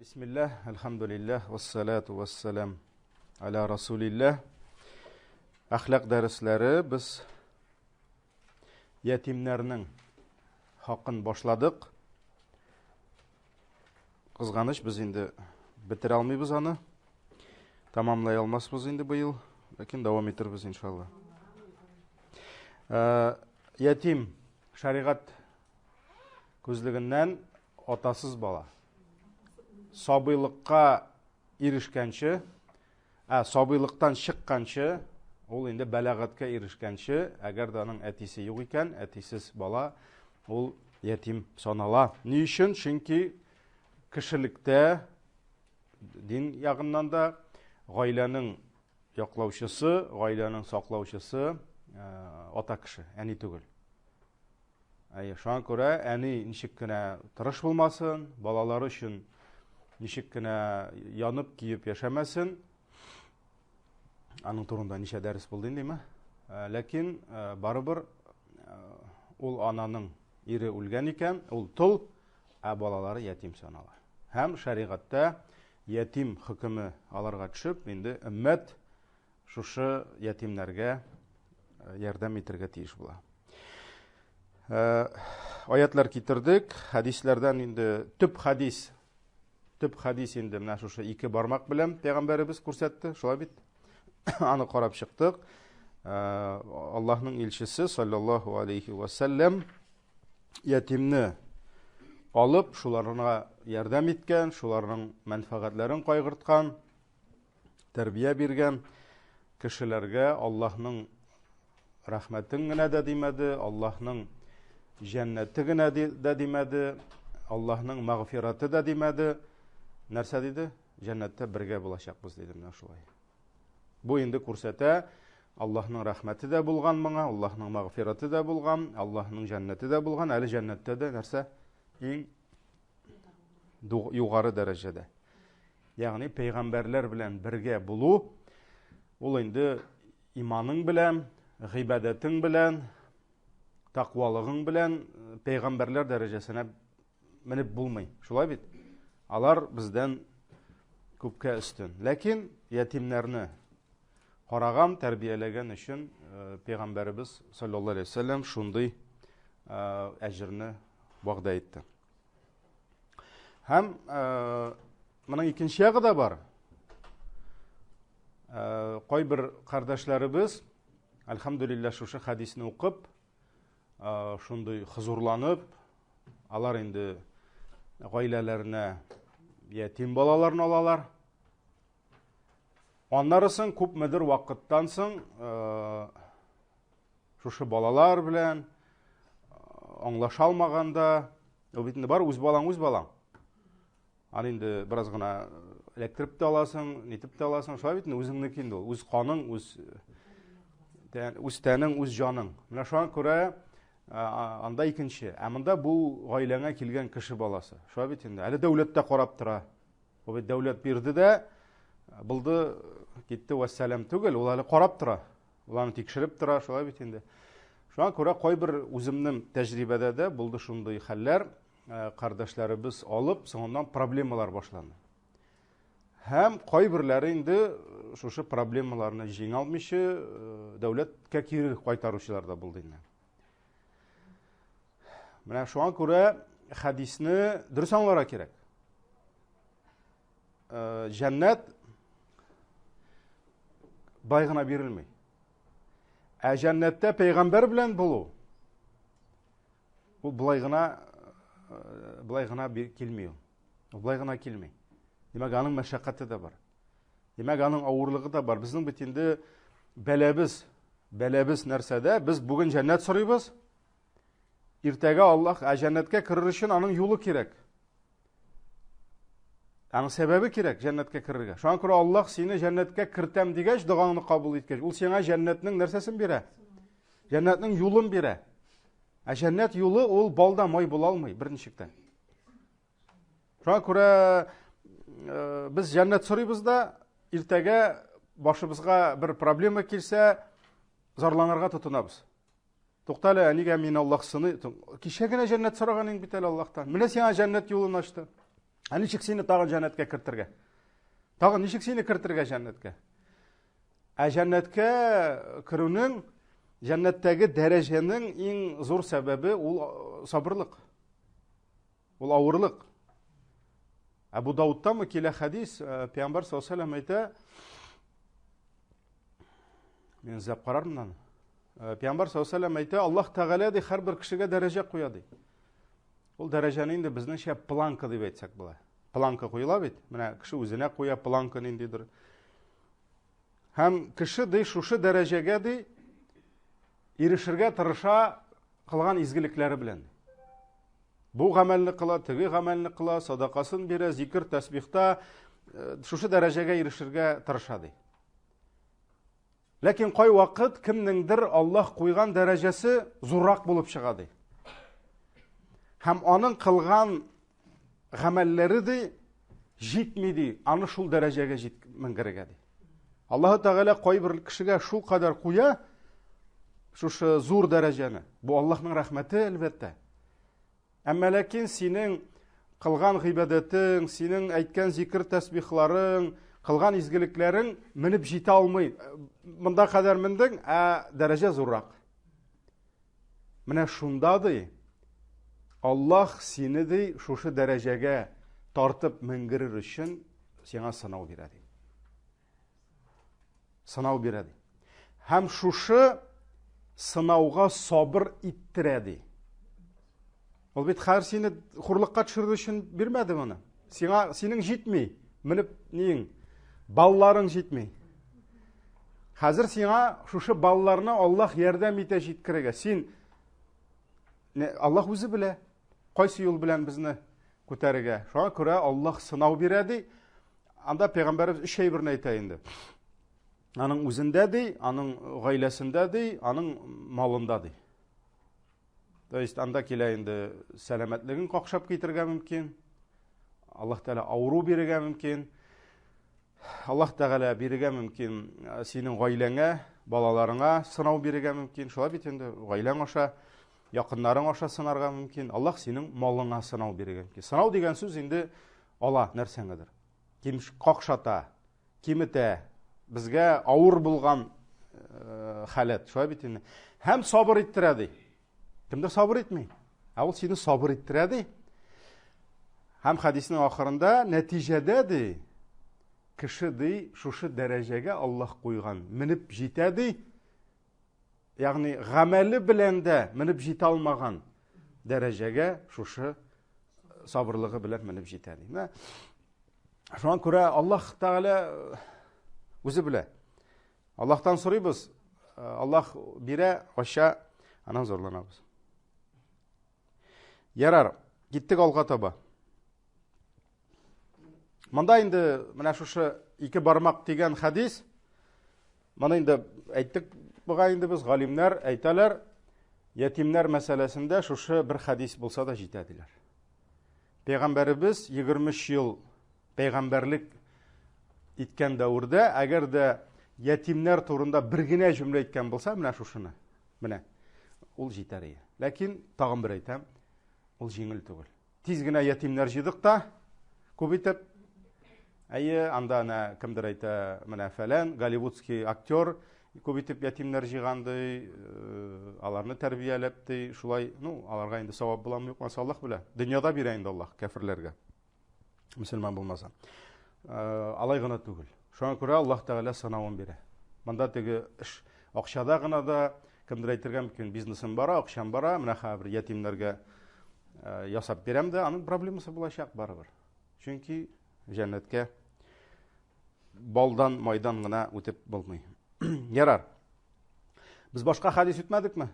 Бисмилләһ, әлхәмдүлилләһ, вассалату вассалам аля расулилләһ. Әхлак дәресләре без ятимнәрнең хакын башладык. Кызганыч, без инде бетерә алмыйбыз аны. Тамамлай алмасбыз инде быел, ләкин дәвам итербез иншалла. Э, ятим шәригать күзлегеннән атасыз бала. Сабыйлыкка ирешкәнче, ә сабыйлыктан чыкканчы, ул инде бәләгатькә ирешкәнче, әгәр дә аның әтисе юк икән, әтисез бала, ул ятим санала. Ни өчен? Чөнки кешелектә дин ягыннан да гаиләнең яклаучысы, гаиләнең саклаучысы ата кеше, әни түгел. Әйе, шуңа күрә әни ничек кенә тырыш булмасын, балалары өчен ничек кенә янып, киеп яшәмәсен, аның турында ничә дәрес булды инде, димме? Э, ләкин э, барыбер э, ул ананың ире үлгән икән, ул тол, ә балалары ятим санала. Һәм шәригатьтә ятим хөкеме аларга төшеп, инде өммәт шушы ятимнәргә ярдәм итәргә тиеш була. Аятлар китердек, хәдисләрдән инде төп хәдис, төп хәдис инде менә шушы ике бармак белән пәйгамбәребез күрсәтте, шулай бит? Аны карап чыктык. Аллаһның илчесе саллаллаһу алейхи ва сәлләм ятимне алып, шуларына ярдәм иткән, шуларның мәнфәгатьләрен кайгырткан, тәрбия биргән кешеләргә Аллаһның рәхмәтен генә дә димәде, Аллаһның җәннәте генә дә димәде, Аллаһның мәгъфираты да димәде. Нәрсә диде? Җәннәттә бергә булачакбыз диде менә шулай. Бу инде күрсәтә, Аллаһның рәхмәте дә булган моңа, Аллаһның мәгъфираты да булган, Аллаһның җәннәте дә булган. Әле җәннәттә дә нәрсә? Иң югары дәрәҗәдә. Ягъни пәйгамбәрләр белән бергә булу ул инде иманың белән, гыйбадәтең белән, тәкъвалыгың белән э, пәйгамбәрләр дәрәҗәсенә менеп булмый. Шулай бит? Алар бездән күпкә өстен. Ләкин ятимнәрне караган, тәрбияләгән өчен э, пәйгамбәребез саллаллаһу алейһи вәсәлләм шундый э, әҗерне вәгъдә итте. Һәм э, моның икенче ягы да бар. Э, кайбер кардәшләребез, әлхәмдүлилләһ, шушы хәдисне укып, э, шундый хозурланып, алар инде гаиләләренә ятим балаларны алалар. Аннары соң күпмедер вакыттан соң шушы балалар белән аңлаша алмаганда, ул бит инде бар үз балаң, үз балаң. Аны инде бераз гына эләктереп тә аласың, нитеп тә аласың. Шулай бит инде үзеңнеке инде ул, үз каның, үз үз тәнең, үз җаның. Менә шуңа күрә анда икенче. Ә монда бу гаиләңә килгән кеше баласы. Шулай бит инде. Әле дәүләт тә карап тора. Ул бит дәүләт бирде дә, булды, китте, вәссәлам түгел, ул әле карап тора. Ул аны тикшереп тора, шулай бит инде. Шуңа күрә кайбер үземнең тәҗрибәдә дә булды шундый хәлләр, э, кардәшләребез алып, соңыннан проблемалар башланды. Һәм кайберләре инде э, шушы проблемаларны җиңә алмыйча, э, дәүләткә кире кайтаручылар да булды инде. Менә шуңа күрә хәдисне дөрес аңларга кирәк. Э, җәннәт бай гына бирелми. Ә җәннәттә пәйгамбәр белән булу ул былай гына э, былай гына килми ул. Ул былай гына килми. Димәк, аның мәшәкате дә бар. Димәк, аның авырлыгы да бар. Безнең бит инде бәләбез, бәләбез нәрсәдә? Без бүген җәннәт сорыйбыз. Иртәгә Аллаһ, ә җәннәткә керер өчен аның юлы кирәк. Аның сәбәбе кирәк җәннәткә керергә. Шуңа күрә Аллаһ сине җәннәткә кертәм дигәч, догаңны кабул иткәч, ул сиңа җәннәтнең нәрсәсен бирә? Җәннәтнең юлын бирә. Ә җәннәт юлы ул балда май була алмый берничек тә. Шуңа күрә э, без җәннәт сорыйбыз да, иртәгә башыбызга бер проблема килсә, зарланырга тотынабыз. Туктале, ә нигә мин Аллаһ сыный? Кичә генә җәннәт сораган идең бит әле Аллаһтан. Менә сиңа җәннәт юлын ачты. Ә ничек сине тагын җәннәткә кертергә? Тагын ничек сине кертергә җәннәткә? Ә җәннәткә керүнең, җәннәттәге дәрәҗәнең иң зур сәбәбе ул сабырлык. Ул авырлык. Әбу Даудтамы килә хәдис, Пәйгамбәр саллаллаһу алейһи әйтә, мин эзләп карармын аны. Пәйгамбәр саллаллаһу алейһи әйтә, Аллаһ Тәгалә ди һәрбер кешегә дәрәҗә куя ди. Ул дәрәҗәне инде безнеңчә планка дип әйтсәк була. Планка куела бит. Менә кеше үзенә куя планка ниндидер. Һәм кеше ди шушы дәрәҗәгә ди ирешергә тырыша кылган изгелекләре белән. Бу гамәлне кыла, теге гамәлне кыла, садакасын бирә, зикер, тәсбихта э, шушы дәрәҗәгә ирешергә тырыша ди. Ләкин кайвакыт кемнеңдер Аллаһ куйган дәрәҗәсе зуррак булып чыга ди. Һәм аның кылган гамәлләре ди җитми ди, аны шул дәрәҗәгә җит менгерергә ди. Аллаһ Тәгалә кайбер кешегә шул кадәр куя, шушы зур дәрәҗәне. Бу Аллаһның рәхмәте, әлбәттә. Әмма ләкин синең кылган гыйбадәтең, синең әйткән зикер тәсбихларың, кылган изгелекләрең менеп җитә алмый. Монда кадәр мендең, ә дәрәҗә зуррак. Менә шунда ди, Аллаһ сине ди шушы дәрәҗәгә тартып менгерер өчен сиңа сынау бирә ди. Сынау бирә ди. Һәм шушы сынауга сабыр иттерә ди. Ул бит хәзер сине хурлыкка төшерер өчен бирмәде моны. Сиңа синең җитми, менеп ниең, балларың җитми. Хәзер сиңа шушы балларны Аллаһ ярдәм итә җиткерергә. Син Аллаһ үзе белә, кайсы юл белән безне күтәрергә. Шуңа күрә Аллаһ сынау бирә ди. Анда пәйгамбәребез өч әйберне әйтә инде. Аның үзендә ди, аның гаиләсендә ди, аның малында ди. То есть анда килә инде сәламәтлеген какшап китергә мөмкин. Аллаһ Тәгалә авыру бирергә мөмкин. Аллаһ Тәгалә бирергә мөмкин э, синең гаиләңә, балаларыңа сынау бирергә мөмкин. Шулай бит инде гаиләң аша, якыннарың аша сынарга мөмкин. Аллаһ синең малыңа сынау бирергә мөмкин. Сынау дигән сүз инде ала нәрсәңедер. Ким какшата, киметә, безгә авыр булган э, халәт, шулай бит инде. Һәм сабыр иттерә ди. Кемдер сабыр итми. Ә ул сине сабыр иттерә ди. Һәм хәдиснең ахырында нәтиҗәдә ди, кеше ди шушы дәрәҗәгә Аллаһ куйган, менеп җитә ди. Ягъни гамәле белән дә менеп җитә алмаган дәрәҗәгә шушы сабырлыгы белән менеп җитә ди. Менә шуңа күрә Аллаһ Тәгалә э, үзе белә. Аллаһтан сорыйбыз, э, Аллаһ бирә, ача, аннан зарланабыз. Ярар, киттек алга таба. Монда инде менә шушы ике бармак дигән хәдис, моны инде әйттек бугай инде без, галимнәр әйтәләр, ятимнәр мәсьәләсендә шушы бер хәдис булса да җитә диләр. Пәйгамбәребез 23 ел пәйгамбәрлек иткән дәвердә, әгәр дә ятимнәр турында бер генә җөмлә әйткән булса, менә шушыны, менә ул җитәр иде. Ләкин тагын бер әйтәм, ул җиңел түгел. Тиз генә ятимнәр җыйдык та, күп итеп. Әйе, анда әнә кемдер әйтә, менә фәлән, голливудский актер күп итеп ятимнәр җыйган ди, э, аларны тәрбияләп ди, шулай, ну, аларга инде савап буламы юкмы, Аллаһ белә. Дөньяда бирә инде Аллаһ кәферләргә. Мөселман булмаса. Э, алай гына түгел. Шуңа күрә Аллаһ Тәгалә сынавын бирә. Монда теге эш акчада гына да, кемдер әйтергә мөмкин, бизнесым бара, акчам бара, менә хәзер ятимнәргә э, ясап бирәм дә, аның проблемасы булачак барыбер. Чөнки җәннәткә балдан, майдан гына үтеп булмый. Ярар. Без башка хәдис үтмәдекме?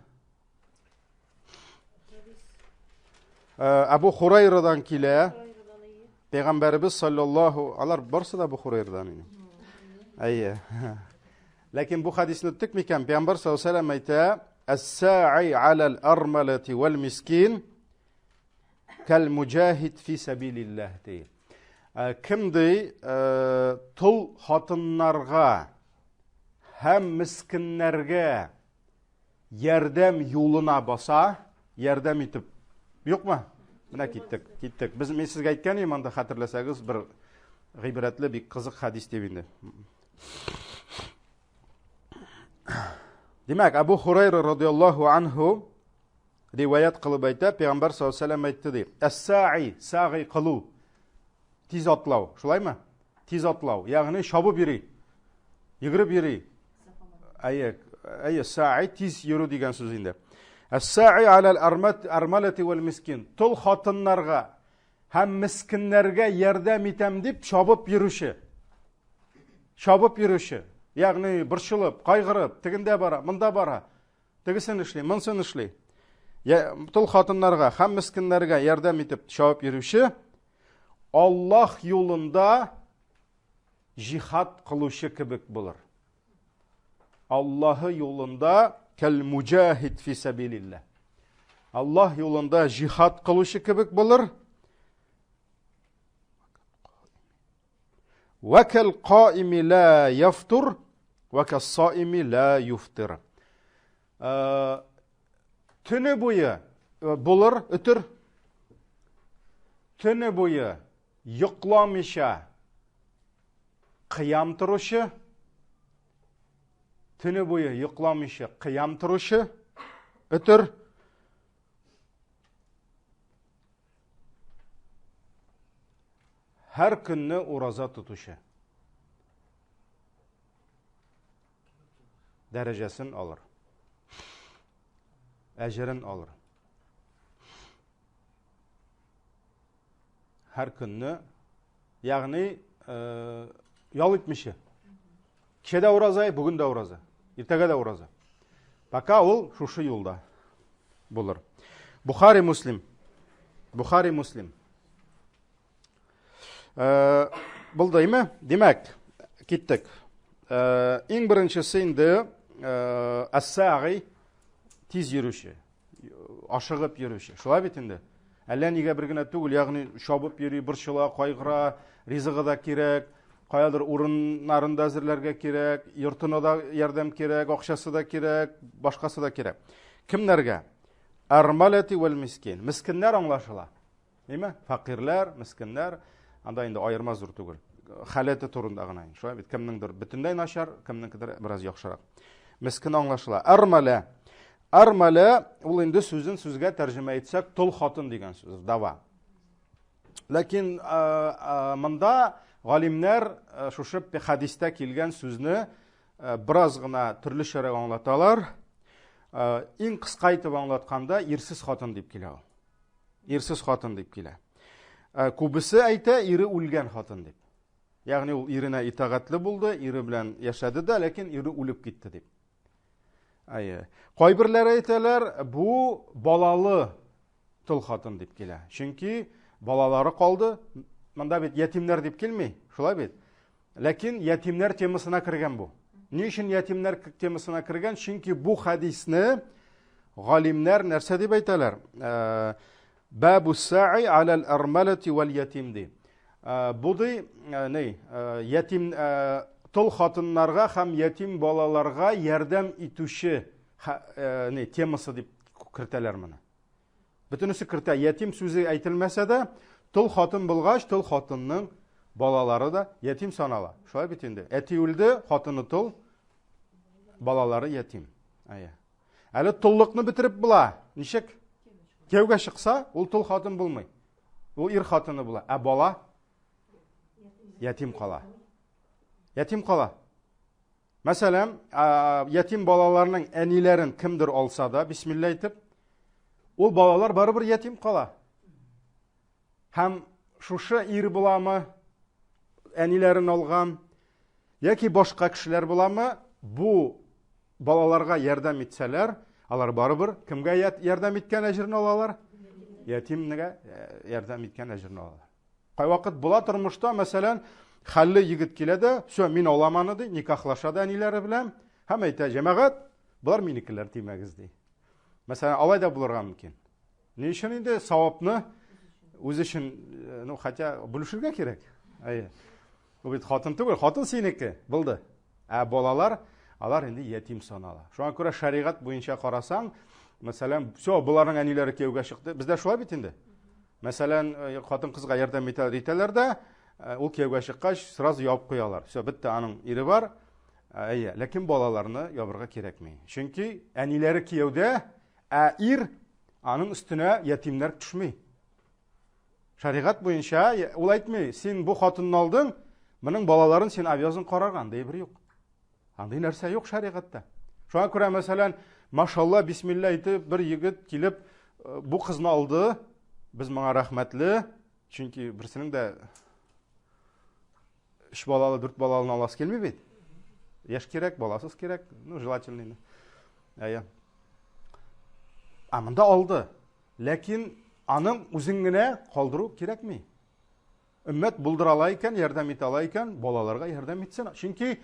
Э, Абу Хурайрадан килә. Пәйгамбәребез саллаллаху, алар барсы да Абу Хурайрадан инде. Әйе. Ләкин бу хәдисне үттек микән? Пәйгамбәр саллаллаху алейһи вәсәлләм әйтә: "Әс-са'i алал армалати вал мискин кәл муҗахид фи сәбилилләһ" ди. Э, кем ди, э, тол хатыннарга һәм мискиннәргә ярдәм юлына баса, ярдәм итеп, юкмы? Менә киттек, киттек. Без мин сезгә әйткән идем анда хәтерләсәгез бер гыйбрәтле бик кызык хәдис дип инде. Димәк, Абу Хурайра радиаллаһу анху риваять кылып әйтә, Пәйгамбәр саллаллаһу алейһи вәсәлләм әйтте ди. Әс-саи, сагый кылу. Тиз атлау, шулаймы? Тиз атлау, ягъни чабып йөри. Йөгереп йөри. Әйе, әйе, саи тиз йөрү дигән сүз инде. Әс-саи алал армалати вал мискин. Тол хатыннарга һәм мескеннәргә ярдәм итәм дип чабып йөрүче. Чабып йөрүче, ягъни борчылып, кайгырып, тегендә бара, монда бара. Тегесен эшли, монсын эшли. Я, тол хатыннарга һәм мескеннәргә ярдәм итеп чабып йөрүче Аллаһ юлында җихад кылучы кебек булыр. Аллаһы юлында кәл муҗахид фи сәбилилләһ. Аллаһ юлында җихад кылучы кебек булыр. Вә кәл каими ла яфтур, вә кәс саими ла юфтир. Э, төне буе э, булыр өтер. Төне буе йокламыйча кыям торучы, төне буе йокламыйча кыям торучы өтер. Һәр көнне ураза тотучы дәрәҗәсен алыр. Әҗерен алыр. Һәр көнне, ягъни э, ял итмичә. Кичә дә ураза, бүген дә ураза, иртәгә дә ураза. Пока ул шушы юлда булыр. Бухари Муслим. Бухари Муслим. Э, булды име? Димәк, киттек. Э, иң беренчесе инде э, әс-сагый тиз йөрүче, ашыгып йөрүче. Шулай бит инде. Әллә нигә бер генә түгел, ягъни чабып йөри, борчыла, кайгыра, ризыгы да кирәк, каядыр урыннарын да әзерләргә кирәк, йортына да ярдәм кирәк, акчасы да кирәк, башкасы да кирәк. Кемнәргә? Армалати вәл мискин. Мискиннәр аңлашыла. Ниме? Фәкыйрьләр, мескеннәр, анда инде аерма зур түгел. Халәте турында гына. Шулай бит, кемнеңдер бөтенләй начар, кемнеңкедер бераз яхшырак. Мескен аңлашыла. Армалә. Армалә ул инде сүзен сүзгә тәрҗемә итсәк, тол хатын дигән сүз, вдова. Ләкин монда галимнәр шушы хәдистә килгән сүзне бераз гына төрлечәрәк аңлаталар. Иң кыска итеп аңлатканда, ирсез хатын дип килә ул. Ирсез хатын дип килә. Ә, күбесе әйтә, ире үлгән хатын дип. Ягъни ул иренә итагатьле булды, ире белән яшәде дә, ләкин ире үлеп китте дип. Әйе. Кайберләре әйтәләр, бу балалы тол хатын дип килә. Чөнки балалары калды. Монда бит ятимнәр дип килми, шулай бит? Ләкин ятимнәр темасына кергән бу. Ни өчен ятимнәр темасына кергән? Чөнки бу хәдисне галимнәр нәрсә дип әйтәләр? Э, Бабу саи алал армалати вал ятим ди. Э, бу ди, э, ни, ятим тол хатыннарга һәм ятим балаларга ярдәм итүче ни темасы дип кертәләр моны. Бөтенесе кертә. Ятим сүзе әйтелмәсә дә, тол хатын булгач, тол хатынның балалары да ятим санала. Шулай бит инде. Әти үлде, хатыны тол, балалары ятим. Әйе. Әле толлыкны бетереп була. Ничек? Кияүгә чыкса, ул тол хатын булмый. Ул ир хатыны була. Ә бала ятим кала. Ятим кала. Мәсәлән, ятим балаларның әниләрен кемдер алса да, бисмилла әйтеп, ул балалар барыбер ятим кала. Һәм шушы ир буламы, әниләрен алган, яки башка кешеләр буламы, бу балаларга ярдәм итсәләр, алар барыбер кемгә ярдәм иткән әҗерен алалар? Ятимнегә ярдәм иткән әҗерен алалар. Кайвакыт була тормышта, мәсәлән, хәлле егет килә дә, все, мин алам аны ди, никахлаша да әниләре белән һәм әйтә, җәмәгать, болар минекеләр тимәгез ди. Мәсәлән, алай да булырга мөмкин. Ни өчен инде савапны үз өчен, э, ну, хотя бүлешергә кирәк. Әйе. Бу бит хатын түгел, хатын синеке, булды. Ә балалар, алар инде ятим санала. Шуңа күрә шәригать буенча карасаң, мәсәлән, все, боларның әниләре кияүгә чыкты. Бездә шулай бит инде. Мәсәлән, э, хатын-кызга ярдәм итәләр итәләр дә, э, ул кияүгә чыккач, сразу ябып куялар. Все, бетте, аның ире бар. Э, әйе, ләкин балаларны ябырга кирәкми. Чөнки әниләре кияүдә, ә ир аның өстенә ятимнәр төшми. Шәригать буенча ул әйтми, син бу хатынны алдың, моның балаларын син обязан карарга, андый бер юк. Андый нәрсә юк шәригатьтә. Шуңа күрә, мәсәлән, машалла, бисмилла итеп бер егет килеп э, бу кызны алды. Без моңа рәхмәтле, чөнки берсенең дә өч балалы, дүрт балалыны аласы килми бит. Яшь кирәк, баласыз кирәк, ну, желательно инде. Әйе. Ә монда алды. Ләкин аның үзен генә калдыру кирәкми. Өммәт булдыра ала икән, ярдәм итә ала икән, балаларга ярдәм итсен. Чөнки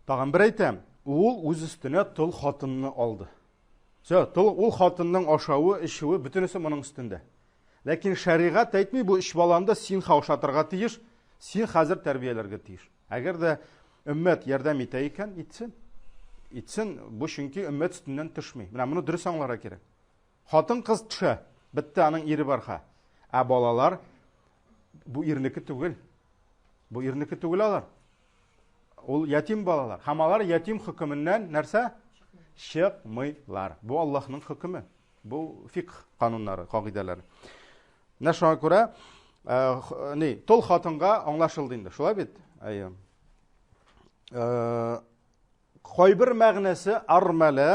тагын бер әйтәм, ул үз өстенә тол хатынны алды. Все, тол, ул хатынның ашавы, эчүе, бөтенесе моның өстендә. Ләкин шәригать әйтми, бу өч баланы да син ашатырга тиеш, син хәзер тәрбияләргә тиеш. Әгәр дә өммәт ярдәм итә икән, итсен. Итсен, бу чөнки өммәт өстеннән төшми. Менә моны дөрес аңларга кирәк. Хатын-кыз төшә, бетте, аның ире бар ха. Ә балалар бу ирнеке түгел. Бу ирнеке түгел алар. Ул ятим балалар. Һәм алар ятим хөкеменнән нәрсә? Чыкмыйлар. Бу Аллаһның хөкеме. Бу фикх кануннары, кагыйдәләре. Менә шуңа күрә э, ни, тол хатынга аңлашылды инде. Шулай бит? Әйе. Э, Кайбер мәгънәсе армәлә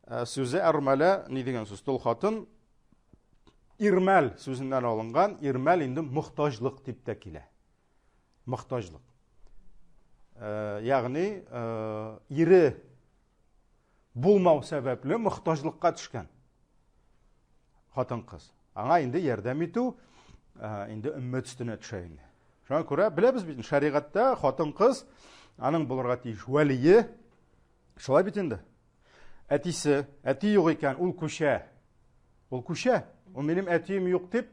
э, сүзе армәлә ни дигән сүз? Тол хатын ирмәл сүзеннән алынган. Ирмәл инде мохтаҗлык дип тә килә. Мохтаҗлык. Э, ягъни э, ире булмау сәбәпле мохтаҗлыкка төшкән хатын-кыз. Аңа инде ярдәм итү инде өммәт өстенә төшә инде. Шуңа күрә беләбез бит, шәригатьтә хатын-кыз аның булырга тиеш вәлие. Шулай бит инде. Әтисе, әти юк икән, ул күчә. Ул күчә. Ул минем әтием юк дип,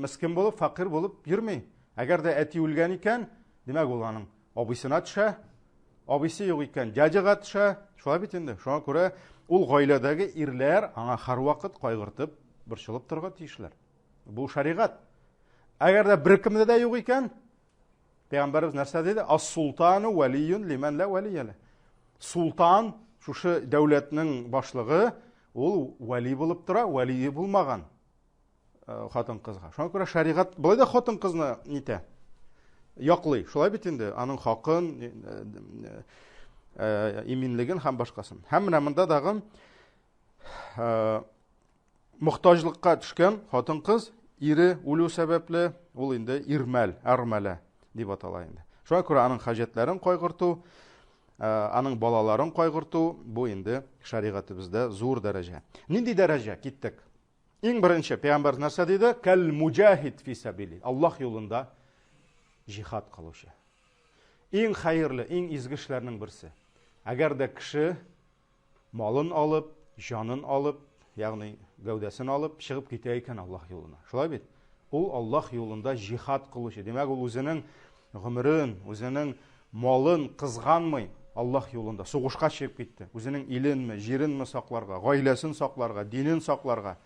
мискен булып, факир булып йөрми. Әгәр дә әти үлгән икән, димәк ул аның абыйсына төшә. Абыйсы юк икән, дядяга төшә. Шулай бит инде. Шуңа күрә ул гаиләдәге ирләр аңа һәрвакыт кайгыртып, борчылып торырга тиешләр. Бу шәригать. Әгәр дә беркемдә дә юк икән, Пәйгамбәребез нәрсә диде? Ас-султану валиюн лиман ла валия ла. Султан, шушы дәүләтнең башлыгы, ул вали булып тора, валие булмаган э, хатын-кызга. Шуңа күрә шәригать болай да хатын-кызны нитә? Яклый. Шулай бит инде, аның хакын, э, э, иминлеген һәм башкасын. Һәм менә монда тагын Мохтаҗлыкка төшкән хатын-кыз ире үлү сәбәпле, ул инде ирмәл, әрмәлә дип атала инде. Шуңа күрә аның хаҗәтләрен кайгырту, аның балаларын кайгырту, бу инде шәригатебездә зур дәрәҗә. Нинди дәрәҗә? Киттек. Иң беренче пәйгамбәр нәрсә диде? Кәл муҗахид фи сәбили. Аллаһ юлында җихад кылучы. Иң хәерле, иң изге эшләрнең берсе. Әгәр дә кеше малын алып, җанын алып, ягъни гәүдәсен алып чыгып китә икән Аллаһ юлына. Шулай бит? Ул Аллаһ юлында җихад кылучы. Димәк, ул үзенең гомерен, үзенең малын кызганмый Аллаһ юлында сугышка чыгып китте. Үзенең иленме, җиренме сакларга, гаиләсен сакларга, динен сакларга.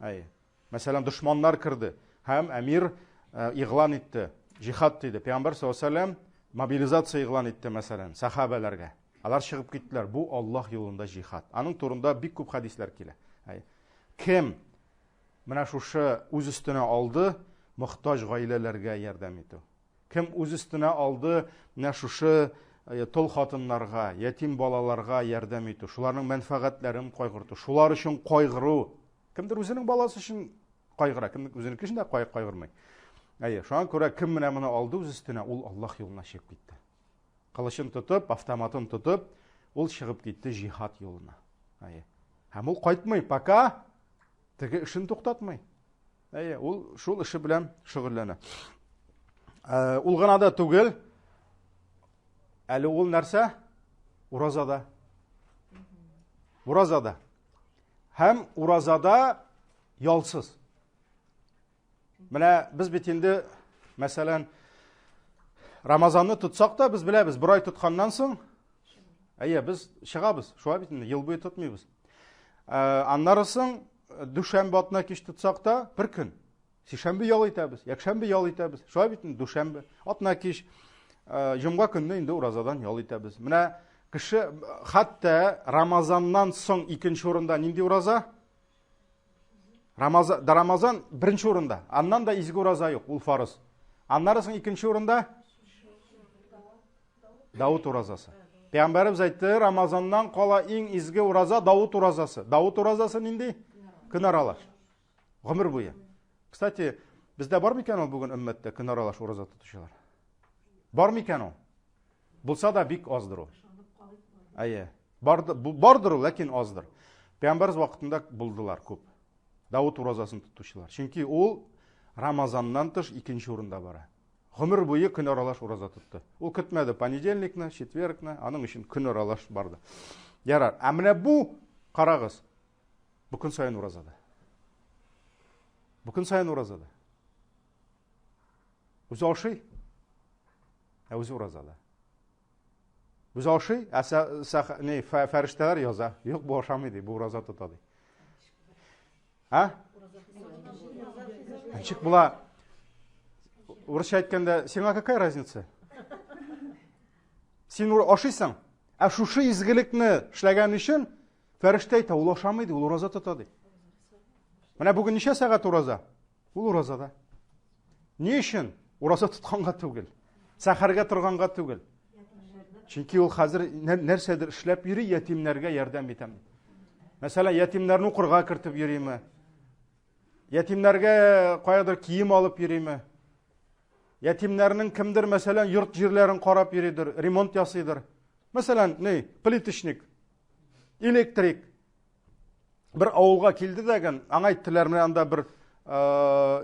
Әй. Мәсәлән, дошманнар керде һәм әмир э, игълан итте. Җихад диде. Пәйгамбәр саллаллаһу алейһи мобилизация игълан итте, мәсәлән, сахабәләргә. Алар чыгып киттеләр. Бу Аллаһ юлында җихад. Аның турында бик күп хәдисләр килә. Кем менә шушы үз өстенә алды мохтаҗ гаиләләргә ярдәм итү? Кем үз өстенә алды менә шушы э, тол хатыннарга, ятим балаларга ярдәм итү, шуларның мәнфәгатьләрен кайгырту, шулар өчен кайгыру. Кемдер үзенең баласы өчен кайгыра, кемдер үзенеке өчен дә кайгырмый. Әйе, шуңа күрә кем менә моны алды үз өстенә, ул Аллаһ юлына чыгып китте. Кылычын тотып, автоматын тотып, ул чыгып китте җихад юлына. Әйе. Һәм ул кайтмый, пока теге эшен туктатмый. Әйе, ул шул эше белән шөгыльләнә. Ә, ул гына да түгел, әле ул нәрсә? Уразада. Уразада. Һәм уразада ялсыз. Менә без бит инде, мәсәлән, Рамазанны тотсак та, без беләбез, бер ай тотканнан соң, әйе, без чыгабыз, шулай бит инде, ел буе тотмыйбыз. Ә, аннары соң Дүшәмбе атна кич тотсак та, бер көн. Сишәмбе ял итәбез, якшәмбе ял итәбез. Шулай бит инде дүшәмбе, атна кич, җомга көнне инде уразадан ял итәбез. Менә кеше хәтта Рамазаннан соң икенче урында нинди ураза? Рамазан, да Рамазан беренче урында. Аннан да изге ураза юк, ул фарыз. Аннары соң икенче урында Давыт уразасы. Пәйгамбәребез әйтте, Рамазаннан кала иң изге ураза Давыт уразасы. Давыт уразасы нинди? Көн аралаш. Гомер буе. Кстати, бездә бар микән ул бүген өммәттә көн аралаш ураза тотучылар? Бар микән ул? Булса да бик аздыр ул. Әйе. Бардыр ул, ләкин аздыр. Пәйгамбәребез вакытында булдылар күп. Давыт уразасын тотучылар. Чөнки ул Рамазаннан тыш икенче урында бара. Гомер буе көн аралаш ураза тотты. Ул көтмәде понедельникны, четвергны, аның өчен көн аралаш барды. Ярар. Ә менә бу, карагыз, бу көн саен уразада. Бу көн саен уразада. Үзе ашый, ә үзе уразада. Үзе ашый, ә не, фәрештәләр яза. Юк, бу ашамый ди, бу ураза тота ди. А? Ничек була? Урысча әйткәндә, сиңа какая разница? Син ашыйсың, ә шушы изгелекне эшләгән өчен фәрештә әйтә, ул ашамый ди, ул ураза тота ди. Менә бүген ничә сәгать ураза? Ул уразада. Ни өчен? Ураза тотканга түгел. Сәхәргә торганга түгел. Чөнки ул хәзер нәрсәдер эшләп йөри, ятимнәргә ярдәм итәм. Мәсәлән, ятимнәрне укырга кертеп йөриме? Ятимнәргә каядыр кием алып йөриме? Ятимнәрнең кемдер, мәсәлән, йорт җирләрен карап йөридер, ремонт ясыйдыр. Мәсәлән, ни, плиточник, электрик. Бер авылга килде дәген, аңа әйттеләр, менә анда бер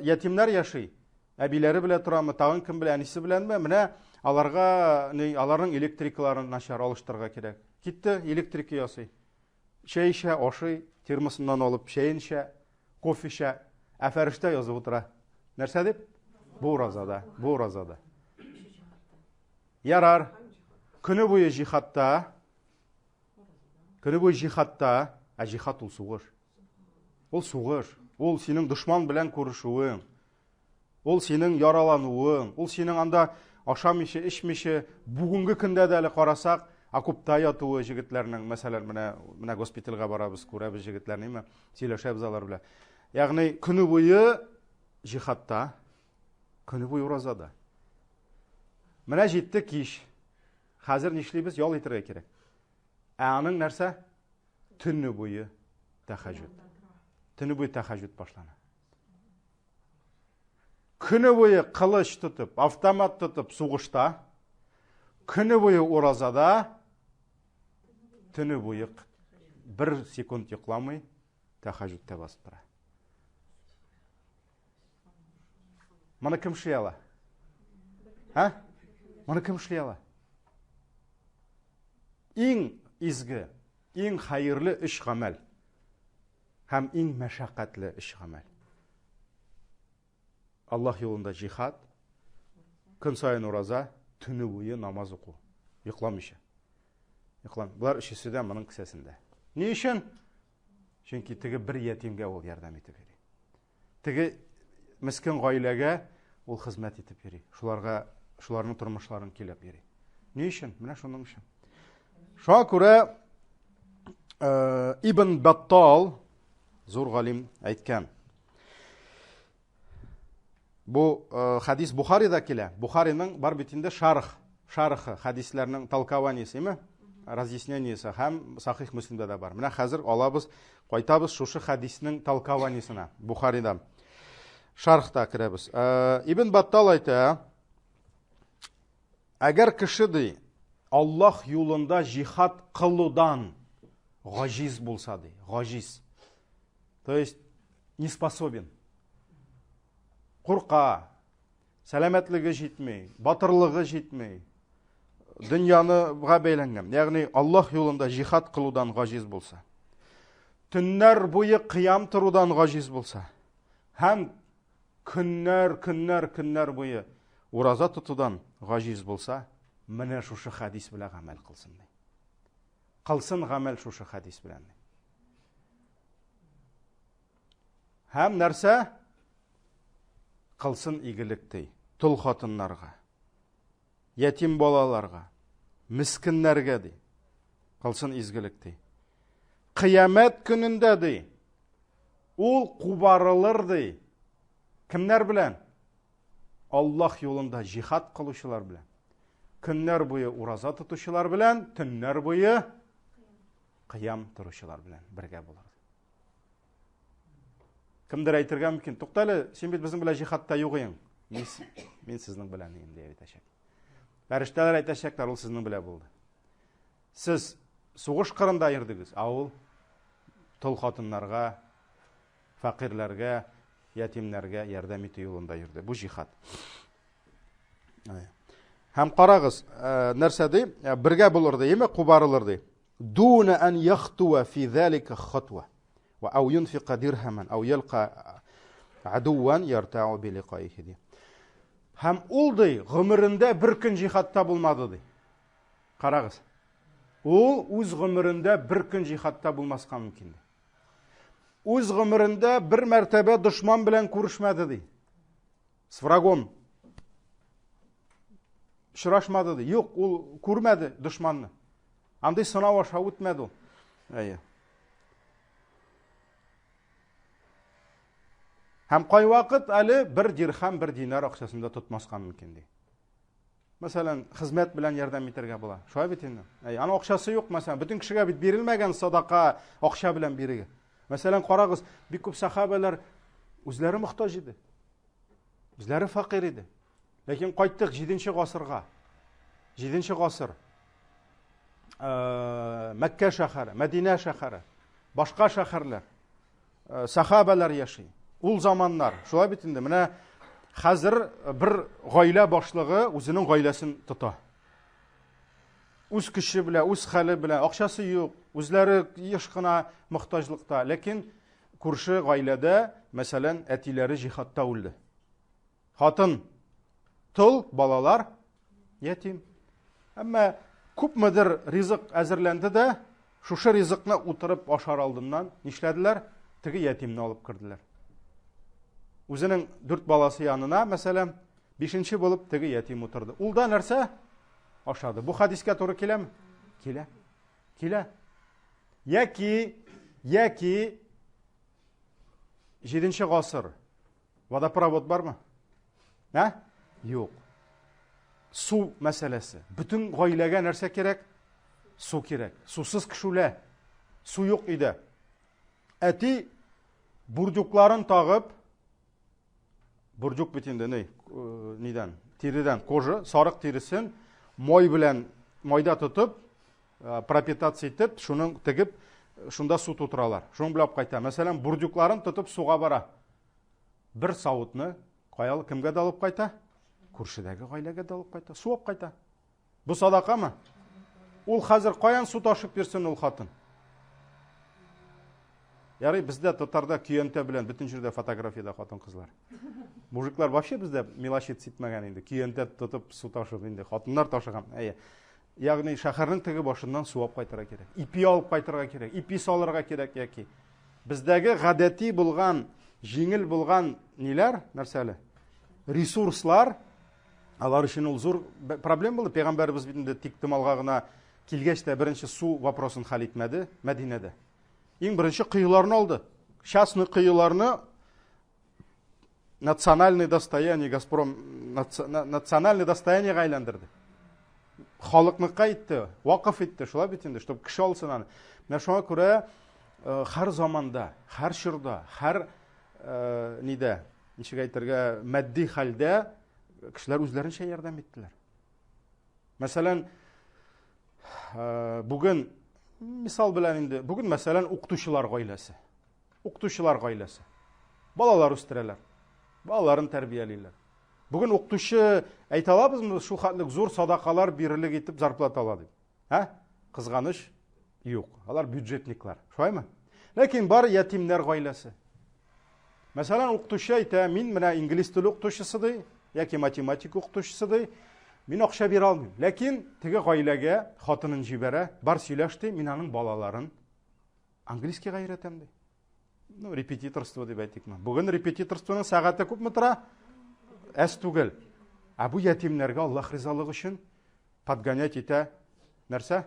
ятимнәр яши, әбиләре белән торамы, тагын кем белән, әнисе беләнме, менә аларга, ни, аларның электрикаларын начар алыштырырга кирәк. Китте, электрика ясый. Чәй эчә, ашый, термосыннан алып чәен эчә, кофе эчә, ә фәрештә язып утыра. Нәрсә дип? Бу уразада, бу уразада. Ярар. Көне буе җихадта, Көне буе җихадта, ә җихад ул сугыш. Ул сугыш, ул синең дошман белән күрешүең, ул синең яралануың, ул синең анда ашамыйча, эчмичә, бүгенге көндә дә әле карасак, окопта ятуы җегетләрнең, мәсәлән, менә менә госпитальгә барабыз, күрәбез җегетләрне, әйме, сөйләшәбез алар белән. Ягъни көне буе җихадта, көне буе уразада. Менә җитте кич. Хәзер нишлибез? Ял итәргә кирәк. Ә аның нәрсә? Төне буе тәхәҗүд. Төне буе тәхәҗүд башлана. Көне буе кылыч тотып, автомат тотып сугышта, көне буе уразада, төне буе бер секунд йокламый тәхәҗүдтә басып тора. Моны кем эшли ала? Ә? Моны кем эшли ала? Иң изге, иң хәерле өч гамәл һәм иң мәшәкатьле өч гамәл. Аллаһ юлында җихад, көн саен ураза, төне буе намаз уку, йокламыйча. Йоклам. Болар өчесе дә моның кесәсендә. Ни өчен? Чөнки теге бер ятимгә ул ярдәм итеп йөри. Теге мескен гаиләгә ул хезмәт итеп йөри. Шуларга, шуларның тормышларын килеп йөри. Ни өчен? Менә шуның өчен. Шуңа күрә э, Ибн Баттал зур галим әйткән. Бу э, хадис Бухарида килә. Бухариның бар бит инде шарх, шархы, хадисләрнең толкованиесе, име? Разъяснениесе һәм Сахих Муслимда да бар. Менә хәзер алабыз, кайтабыз шушы хадиснең толкованиесенә Бухарида. Шархта керәбез. Э, Ибн Баттал әйтә, әгәр кеше ди, Аллаһ юлында җихад кылудан гаҗиз булса ди, гаҗиз. То есть не способен. Курка, сәламәтлеге җитми, батырлыгы җитми, дөньяныга бәйләнгән. Ягъни Аллаһ юлында җихад кылудан гаҗиз булса, төннәр буе кыям торудан гаҗиз булса һәм көннәр, көннәр, көннәр буе ураза тотудан гаҗиз булса, менә шушы хәдис белән гамәл кылсын ди. Кылсын гамәл шушы хәдис белән. Һәм нәрсә? Кылсын игелек ди. Тол хатыннарга, ятим балаларга, мескеннәргә ди. Кылсын изгелек ди. Кыямәт көнендә ди. Ул кубарылыр ди. Кемнәр белән? Аллаһ юлында җихад кылучылар белән. Көннәр буе ураза тотучылар белән, төннәр буе кыям торучылар белән бергә булыр. Кемдер әйтергә мөмкин, тукта әле, син бит безнең белән җихадта юк идең. Мин, мин сезнең белән идем, дип әйтәчәк. Фәрештәләр әйтәчәкләр, ул сезнең белән булды. Сез сугыш кырында йөрдегез, ә ул тол хатыннарга, фәкыйрьләргә, ятимнәргә ярдәм итү юлында йөрде. Бу җихад. Һәм карагыз, э, нәрсә ди? Э, бергә булыр ди, яме кубарылыр ди. Дуна ан яхтуа фи залика хатва. Ва ау юнфика дирхаман, ау ялка адуан яртау би ликаихи ди. Һәм ул ди, гомерендә бер көн җихадта булмады ди. Карагыз. Ул үз гомерендә бер көн җихадта булмаска мөмкин ди. Үз гомерендә бер мәртәбә дошман белән күрешмәде ди. С врагом. Очрашмады ди. Юк, ул күрмәде дошманны. Андый сынау аша үтмәде ул. Әйе. Һәм кайвакыт әле бер дирхам, бер динар акчасын да тотмаска мөмкин ди. Мәсәлән, хезмәт белән ярдәм итәргә була. Шулай бит инде. Әй, аның акчасы юк, мәсәлән, бөтен кешегә бит бирелмәгән садака акча белән бирергә. Мәсәлән, карагыз, бик күп сахабәләр үзләре мохтаҗ иде. Үзләре фәкыйрь иде. Ләкин кайттык 7 гасырга. 7 гасыр. Э, Мәккә шәһәре, Мәдинә шәһәре, башка шәһәрләр. Э, сахабәләр яши. Ул заманнар. Шулай бит инде. Менә хәзер бер гаилә башлыгы үзенең гаиләсен тота. Үз көче белән, үз хәле белән, акчасы юк, үзләре еш кына мохтаҗлыкта. Ләкин күрше гаиләдә, мәсәлән, әтиләре җихадта үлде. Хатын тол, балалар ятим. Әмма күпмедер ризык әзерләнде дә, шушы ризыкны утырып ашар алдыннан нишләделәр? Теге ятимне алып керделәр. Үзенең дүрт баласы янына, мәсәлән, бишенче булып теге ятим утырды. Ул да нәрсә? Ашады. Бу хадискә туры киләме? Килә. Килә. Яки, яки 7 гасыр Водопровод бармы? Ә? Юк. Су мәсьәләсе. Бөтен гаиләгә нәрсә кирәк? Су кирәк. Сусыз кеше үлә. Су юк өйдә. Әти бурдюкларын тагып, бурдюк бит инде ни, э, нидән? Тиредән, кожа, сарык тиресен май белән майда тотып, э, пропитаться итеп, шуның тегеп, шунда су тутыралар. Шуның белән алып кайта. Мәсәлән, бурдюкларын тотып суга бара. Бер савытны кая кемгә дә алып кайта? Күршедәге гаиләгә дә алып кайта. Су алып кайта. Бу садакамы? Ул хәзер каян су ташып йөрсен ул хатын? Ярый, бездә татарда көянтә белән бөтен җирдә фотографиядә хатын-кызлар. Мужиклар вообще бездә мелочиться итмәгән инде. Көянтә тотып су ташып инде. Хатыннар ташыган. Әйе. Ягъни шәһәрнең теге башыннан су алып кайтырга кирәк. Ипи алып кайтырга кирәк. Ипи салырга кирәк яки. Бездәге гадәти булган, җиңел булган ниләр, нәрсә әле? Ресурслар, алар өчен ул зур проблема булды. Пәйгамбәребез бит инде тик томалга гына килгәч тә беренче су вопросын хәл итмәде Мәдинәдә. Иң беренче коеларны алды. Частный коеларны национальный достояние Газпром национальный достояниега әйләндерде. Халыкныкка итте, вакыф итте, шулай бит инде, чтобы кеше алсын аны. Менә шуңа күрә э, һәр заманда, һәр чорда, һәр э, нидә, ничек әйтергә, матди хәлдә кешеләр үзләренчә ярдәм иттеләр. Мәсәлән, э, бүген мисал белән инде, бүген мәсәлән укытучылар гаиләсе. Укытучылар гаиләсе. Балалар үстерәләр. Балаларын тәрбиялиләр. Бүген укытучы әйтә алабызмы, шул хәтлек зур садакалар бирерлек итеп зарплата ала дип? Ә? Кызганыч, юк. Алар бюджетниклар. Шулаймы? Ләкин бар ятимнәр гаиләсе. Мәсәлән, укытучы әйтә, мин менә инглиз теле укытучысы ди, яки математика укытучысы ди, мин акча бирә алмыйм. Ләкин теге гаиләгә хатынын җибәрә, бар сөйләш ди, мин аның балаларын английскийга өйрәтәм ди. Ну, репетиторство дип әйтикме. Бүген репетиторствоның сәгате күпме тора? Әз түгел. Ә бу ятимнәргә Аллаһ ризалыгы өчен подгонять итә нәрсә?